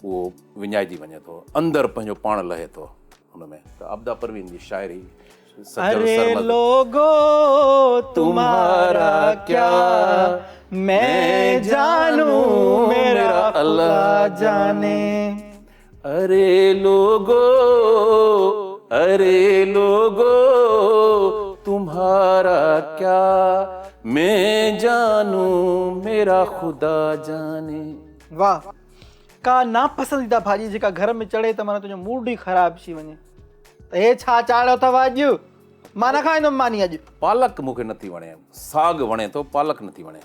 اهو وڃائجي وڃي ٿو اندر پنهنجو پاڻ لهي ٿو ان ۾ ته عابده پروين جي شاعري سچل اري سرمد لوگو تمهارا ڪيا مين جانون ميرا خدا جاني. اري لوگو اري لوگو تمهارا ڪيا مين جانون ميرا خدا جاني. واھ ڪا ناپسنديده ڀاڄي جيڪا گهر ۾ چڙهي ته معنيٰ تنهنجو موڊ ئي خراب ٿي وڃي ته هي ڇا چاڙهيو اٿو اڄ مان نه کائيندم ماني اڄ. پالڪ مون کي نٿي وڻي ساڳ وڻي ٿو پالڪ نٿي وڻي.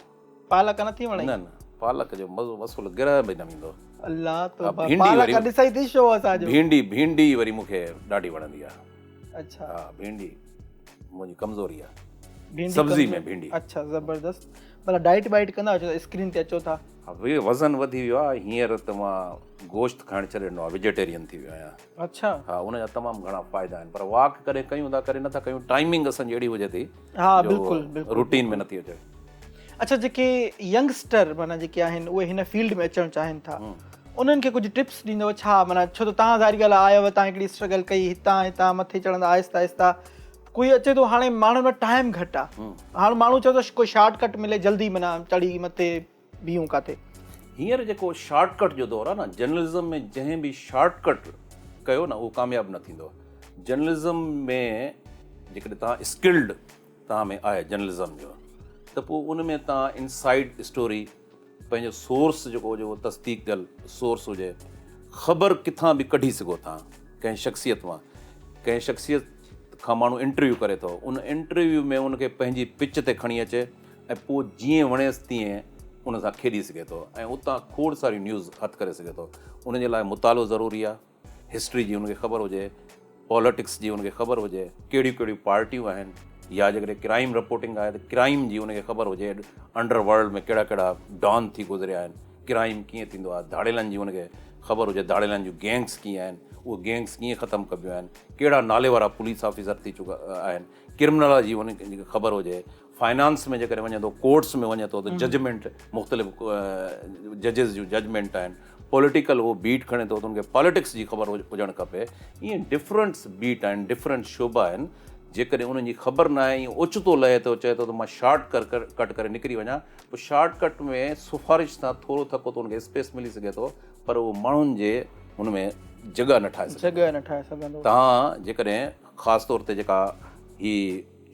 پالڪ نٿي وڻي؟ نه نه پالڪ جو مزو اصل گرهه به نه ويندو. الله توبه پالڪ ڏسئي ٿي شو اسان جو. ڀينڊي ڀينڊي وري مون کي ڏاڍي وڻندي آهي. اڇا. ها ڀينڊي منهنجي ڪمزوري آهي. سبزي ۾ ڀينڊي. اڇا زبردست ڀلا ڊائيٽ وائيٽ ڪندا آهيو ڇو ته اسڪرين تي اچو ٿا. ها وزن وڌي ويو آهي هينئر ته مان گوشت کائڻ ڇڏي ڏنو آهي ويجيٽيرين ٿي ويو آهيان. اڇا. ها ان جا تمام گهڻا فائدا آهن پر واڪ ڪڏهن ڪيون ٿا ڪڏهن نٿا ڪيون ٽائمنگ اسان جي اهڙي هجي ٿي ها بلڪل بلڪل روٽين ۾ نٿي اچي. اڇا جيڪي ينگسٽر معنيٰ جيڪي آهن اهي هن فيلڊ ۾ اچڻ چاهين ٿا انهن کي ڪجهه ٽپس ڏيندو ڇا معنيٰ ڇو ته توهان ظاهري ڳالهه آيو توهان هڪڙي اسٽرگل ڪئي هتان هتان مٿي چڙهندا آهستي آهستي ڪوئي اچي ٿو هاڻي ماڻهن وٽ ٽائيم گهٽ آ هاڻ ماڻهو چئي ٿو ڪو شارٽ ڪٽ ملي جلدي معنيٰ چڙهي مٿي بيهون ڪاٿي. هينئر جيڪو شارٽ ڪٽ جو دور آ نه جرنلزم ۾ جنهن به شارٽ ڪٽ ڪيو نه اهو ڪامياب نه ٿيندو جرنلزم ۾ جيڪڏهن توهان اسڪلڊ توهان ۾ آهي جرنلزم جو ته پوء ان ۾ توهان انسائيڊ اسٽوري پنهنجو سورس جيڪو هجي اهو تصديق ٿيل سورس هجي خبر ڪٿان به ڪڍي سگهو ٿا ڪنهن شخصيت مان ڪنهن شخصيت کان ماڻهو انٽرويو ڪري ٿو ان انٽرويو ۾ ان کي پنهنجي پچ تي کڻي اچي ۽ پوء جيئن وڻيس تيئن ان سان کيڏي سگهي ٿو ۽ اتان کوڙ ساريون نيوز هٿ ڪري سگهي ٿو ان جي لاء مطالعو ضروري آهي هسٽري جي ان کي خبر هجي، پاليٽڪس جي ان کي خبر هجي، ڪهڙيون ڪهڙيون پارٽيون آهن يا جيڪڏهن ڪرائيم رپورٽنگ آهي ته ڪرائيم جي ان کي خبر هجي، انڊر ورلڊ ۾ ڪهڙا ڪهڙا ڊان ٿي گذريا آهن، ڪرائيم ڪيئن ٿيندو آهي، ڌاڙيلن جي ان کي خبر هجي، ڌاڙيلن جون گينگس ڪيئن آهن، اهي گينگس ڪيئن ختم ڪبيون آهن، ڪهڙا نالي وارا پوليس آفيسر ٿي چڪا آهن، ڪرمنالاجي ان کي خبر هجي، فائنانس ۾ جيڪڏهن وڃي ٿو، ڪورٽس ۾ وڃي ٿو ته ججمينٽ مختلف ججز جون ججمينٽ آهن، پوليٽيڪل هو بيٽ کڻي ٿو ته ان کي پاليٽڪس جي خبر هجڻ کپي. ائين ڊفرنٽس بيٽ آهن، ڊفرنٽ شعبا آهن، جيڪڏهن انهن جي خبر نه آهي ائين اوچتو لهي ٿو چئي ٿو ته مان شارٽ ڪٽ ڪري نڪري وڃان، پوء شارٽ ڪٽ ۾ سفارش سان ٿورو ٿڪو ته ان کي اسپيس ملي سگهي ٿو پر اهو ماڻهن جي ان ۾ جڳهه نه ٺاهي سگهندو. جڳهه نه ٺاهي سگهندو. توهان جيڪڏهن خاص طور تي جيڪا هي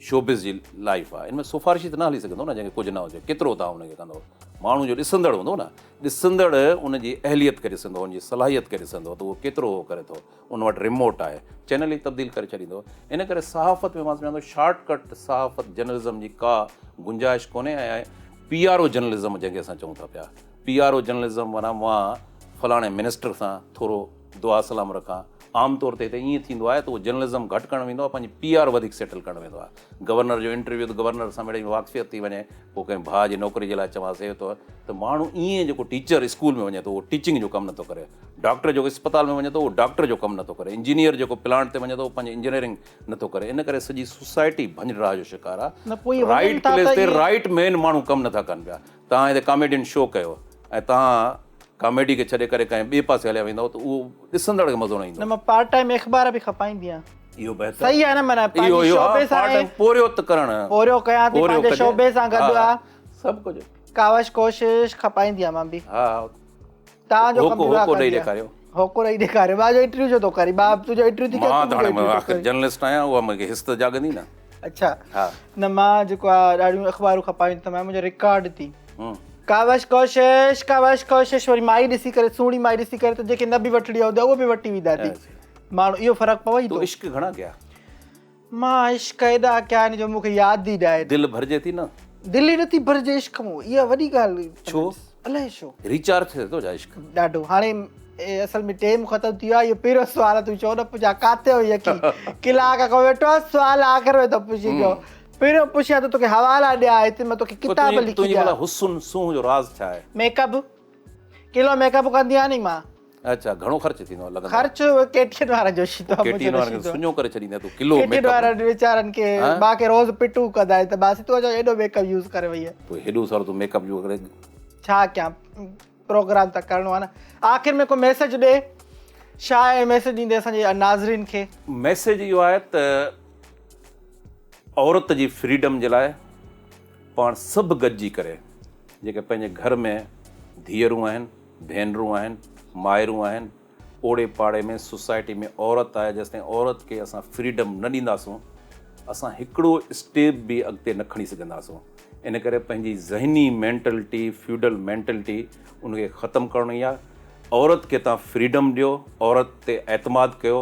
شوبز جي لائيف آهي ان ۾ سفارشي ته نه هلي سگهندو نه جنهن کي ڪجهه نه هجي ڪيترو توهان ان کي ڪندو ماڻهو جو ڏسندڙ هوندو نه ڏسندڙ ان جي اهليت کي ڏسندو ان جي صلاحيت کي ڏسندو ته اهو ڪيترو اهو ڪري ٿو ان وٽ ريموٽ آهي چينل ئي تبديل ڪري ڇڏيندو ان ڪري صحافت ۾ مان سمجهان ٿو شارٽ ڪٽ صحافت جرنلزم جي ڪا گنجائش ڪونهي ۽ پي آر او جرنلزم جنهن کي اسان چئون ٿا پيا پي آر او جرنلزم معنيٰ مان فلاڻي منسٽر سان ٿورو دعا سلام رکان. عام طور تي هتي ائين ٿيندو آهي ته اهو جرنلزم گهٽ ڪرڻ ويندو آهي پنهنجي پي آر وڌيڪ سيٽل ڪرڻ ويندو آهي. گورنر جو انٽرويو ته گورنر سان مڙئي واقفيت ٿي وڃي پوء ڪنهن ڀاء جي نوڪري جي لاء چوانس هي ته ته ماڻهو ائين جيڪو ٽيچر اسڪول ۾ وڃي ٿو اهو ٽيچنگ جو ڪم نٿو ڪري ڊاڪٽر جيڪو اسپتال ۾ وڃي ٿو اهو ڊاڪٽر جو ڪم نٿو ڪري انجنيئر جيڪو پلانٽ تي وڃي ٿو اهو پنهنجي انجنيئرنگ نٿو ڪري ان ڪري سڄي سوسائٽي ڀڃ ڊاهه جو شڪار آهي رائيٽ پليس تي رائيٽ مين ماڻهو ڪم نٿا ڪن پيا توهان هتي ڪاميڊين شو ڪيو ۽ توهان ڪاميڊي کي ڇڏي ڪري ڪنهن ٻئي پاسي هليا ويندؤ ته اهو ڏسندڙ کي مزو نه ايندو. نه مان پارٽ ٽائيم اخبار به کپائيندي آهيان. اهو بهتر. صحيح آهي نه معنيٰ پنهنجي شعبي سان پارٽ ٽائيم پورهيو ته ڪرڻ. پورهيو ڪيان ٿي پنهنجي شعبي سان گڏ آ. سڀ ڪجهه. ڪاوش ڪوشش کپائيندي آهيان مان به. ها. توهان جو ڪم به هوڪو ڏئي ڏيکاريو. هوڪو ڏئي ڏيکاريو. مان جو انٽرويو ڇو ٿو ڪرين؟ مان تنهنجو انٽرويو ٿي ڪيان. مان ته هاڻي آخر جرنلسٽ آهيان اها مون کي حس ته جاڳندي نه. اڇا. ها. نه مان جيڪو آ ڏاڍيون اخبارون کپايون اٿم ۽ منهنجو رڪارڊ ٿي. ڪاوش ڪوشش ڪاوش ڪوشش وري مائي ڏسي ڪري سهڻي مائي ڏسي ڪري ته جيڪي نه به وٺڻي هوندي اهو به وٺي ويندا ٿي. ماڻهو اهو فرق پوي ٿو. تو عشق گهڻا ڪيا؟ مان عشق ايڏا ڪيا آهن جو مون کي ياد ئي ناهي. دل ڀرجي ٿي نه؟ دل ئي نٿي ڀرجي عشق مون اها وڏي ڳالهه. ڇو؟ الائي ڇو. ريچارج ٿئي ٿو ڇا عشق؟ ڏاڍو. هاڻي اصل ۾ ٽيم ختم ٿي ويو آهي اهو پهريون سوال تون ڇو نه پڇيا ڪاٿي هئين يڪي ڪلاڪ کان ويٺو آهيان سوال آخر ۾ ٿو پڇين پيو پهريون پڇيان ته توکي حوالا ڏيان هتي مان توکي ڪتاب لکي ڏيان. تنهنجي ڀلا حسن سونهن جو راز ڇا آهي؟ Make up kilo make up ڪندي آهيان ني مان. اڇا گهڻو خرچ ٿيندو آهي لڳندو آهي؟ خرچ ڪيٽين وارن جو شيدو آهي ڪيٽين منهنجو وارن کي شيدو سڃو ڪري ڇڏيندي تون ڪلو ڪيٽين ميڪ اپ وارن ويچارن کي مان کي روز پٽو ڪندا آهن ته ماسي تون اڇا ايڏو ميڪ اپ يوز ڪري وئي آهين. پوء هيڏو سارو تون ميڪ اپ جو ڪري ڇا ڪيان پروگرام ته ڪرڻو آهي نه آخر ۾ ڪو ميسج ڏي ڇا آهي ميسج ڏيندي اسان جي ناظرين کي؟ ميسج اهو آهي ته عورت جي فريڊم جي لاء پاڻ سڀ گڏجي ڪري جيڪي پنهنجي گهر ۾ ڌيئرون آهن، ڀينرون آهن، مائرون آهن، اوڙي پاڙي ۾ سوسائٽي ۾ عورت آهي جيستائين عورت کي اسان فريڊم نه ڏينداسون اسان هڪڙو اسٽيپ به اڳتي نه کڻي سگهنداسون. ان ڪري پنهنجي ذهني مينٽلٽي، فيوڊل مينٽلٽي ان کي ختم ڪرڻي آهي. عورت کي توهان فريڊم ڏيو، عورت تي اعتماد ڪيو،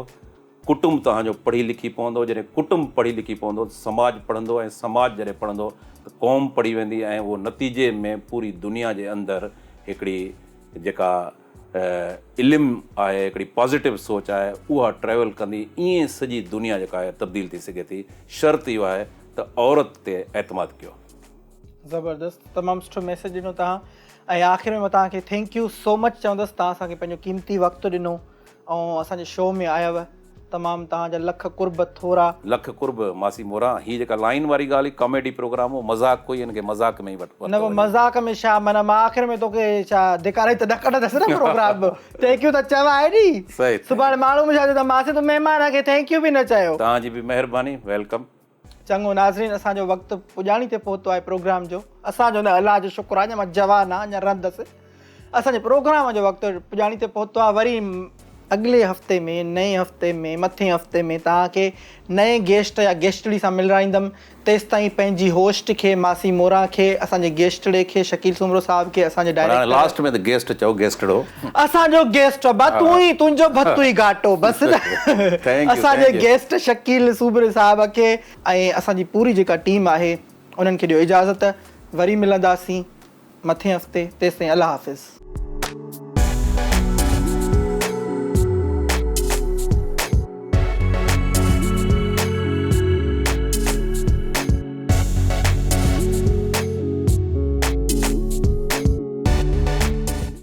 ڪٽنب توهان جو پڙهي لکي پوندو، جڏهن ڪٽنب پڙهي لکي پوندو ته سماج پڙهندو ۽ سماج جڏهن پڙهندو ته قوم پڙهي ويندي ۽ اهو نتيجي ۾ پوري دنيا جي اندر هڪڙي جيڪا علم آهي هڪڙي پازيٽو سوچ آهي اها ٽريول ڪندي ائين سڄي دنيا جيڪا آهي تبديل ٿي سگهي ٿي شرط اهو آهي ته عورت تي اعتماد ڪيو. زبردست تمام سٺو ميسيج ڏنو توهان ۽ آخر ۾ مان توهان کي thank you so much چوندس توهان اسان کي پنهنجو قيمتي وقت ڏنو ۽ اسان جي شو ۾ آيو تمام توهان جا لک قرب ٿورا. لک قرب ماسي موران هي جيڪا لائين واري ڳالهه هئي ڪاميڊي پروگرام هو مذاق هئي ان کي مذاق ۾ ئي ورتو نه پوء مذاق ۾ ڇا معنيٰ مان آخر ۾ توکي ڇا ڌڪارائي ته نه ڪڍندس نه پروگرام ۾ thank you ته چوائي ني سڀاڻي ماڻهو به ڇا چوندا ماسي تون مهمان کي thank you به نه چيو. توهان جي به مهرباني welcome. چڱو ناظرين اسان جو وقت پڄاڻي تي پهتو آهي پروگرام جو اسان جو نه الله جو شڪر آهي اڃا مان جوان آهيان اڃا رهندس اسان جي پروگرام جو وقت پڄاڻي تي پهتو آهي وري اڳلي هفتي ۾ نئين هفتي ۾ مٿين هفتي ۾ توهان کي نئين گيسٽ يا گيسٽڙي سان ملرائيندم تيستائين پنهنجي هوسٽ کي ماسي موران کي اسان جي گيسٽڙي کي شڪيل سومرو صاحب کي اسان جي پر هاڻي ڊائريڪٽر لاسٽ ۾ ته گيسٽ چئو گيسٽڙو. اسان جو گيسٽ ابا تون ئي تنهنجو ڀت ئي گهاٽو بس نه thank you اسان جي thank you. Guest Shakeel سومري صاحب کي ۽ اسان جي پوري جيڪا ٽيم آهي انهن کي ڏيو اجازت وري ملنداسين مٿين هفتي تيستائين الله حافظ.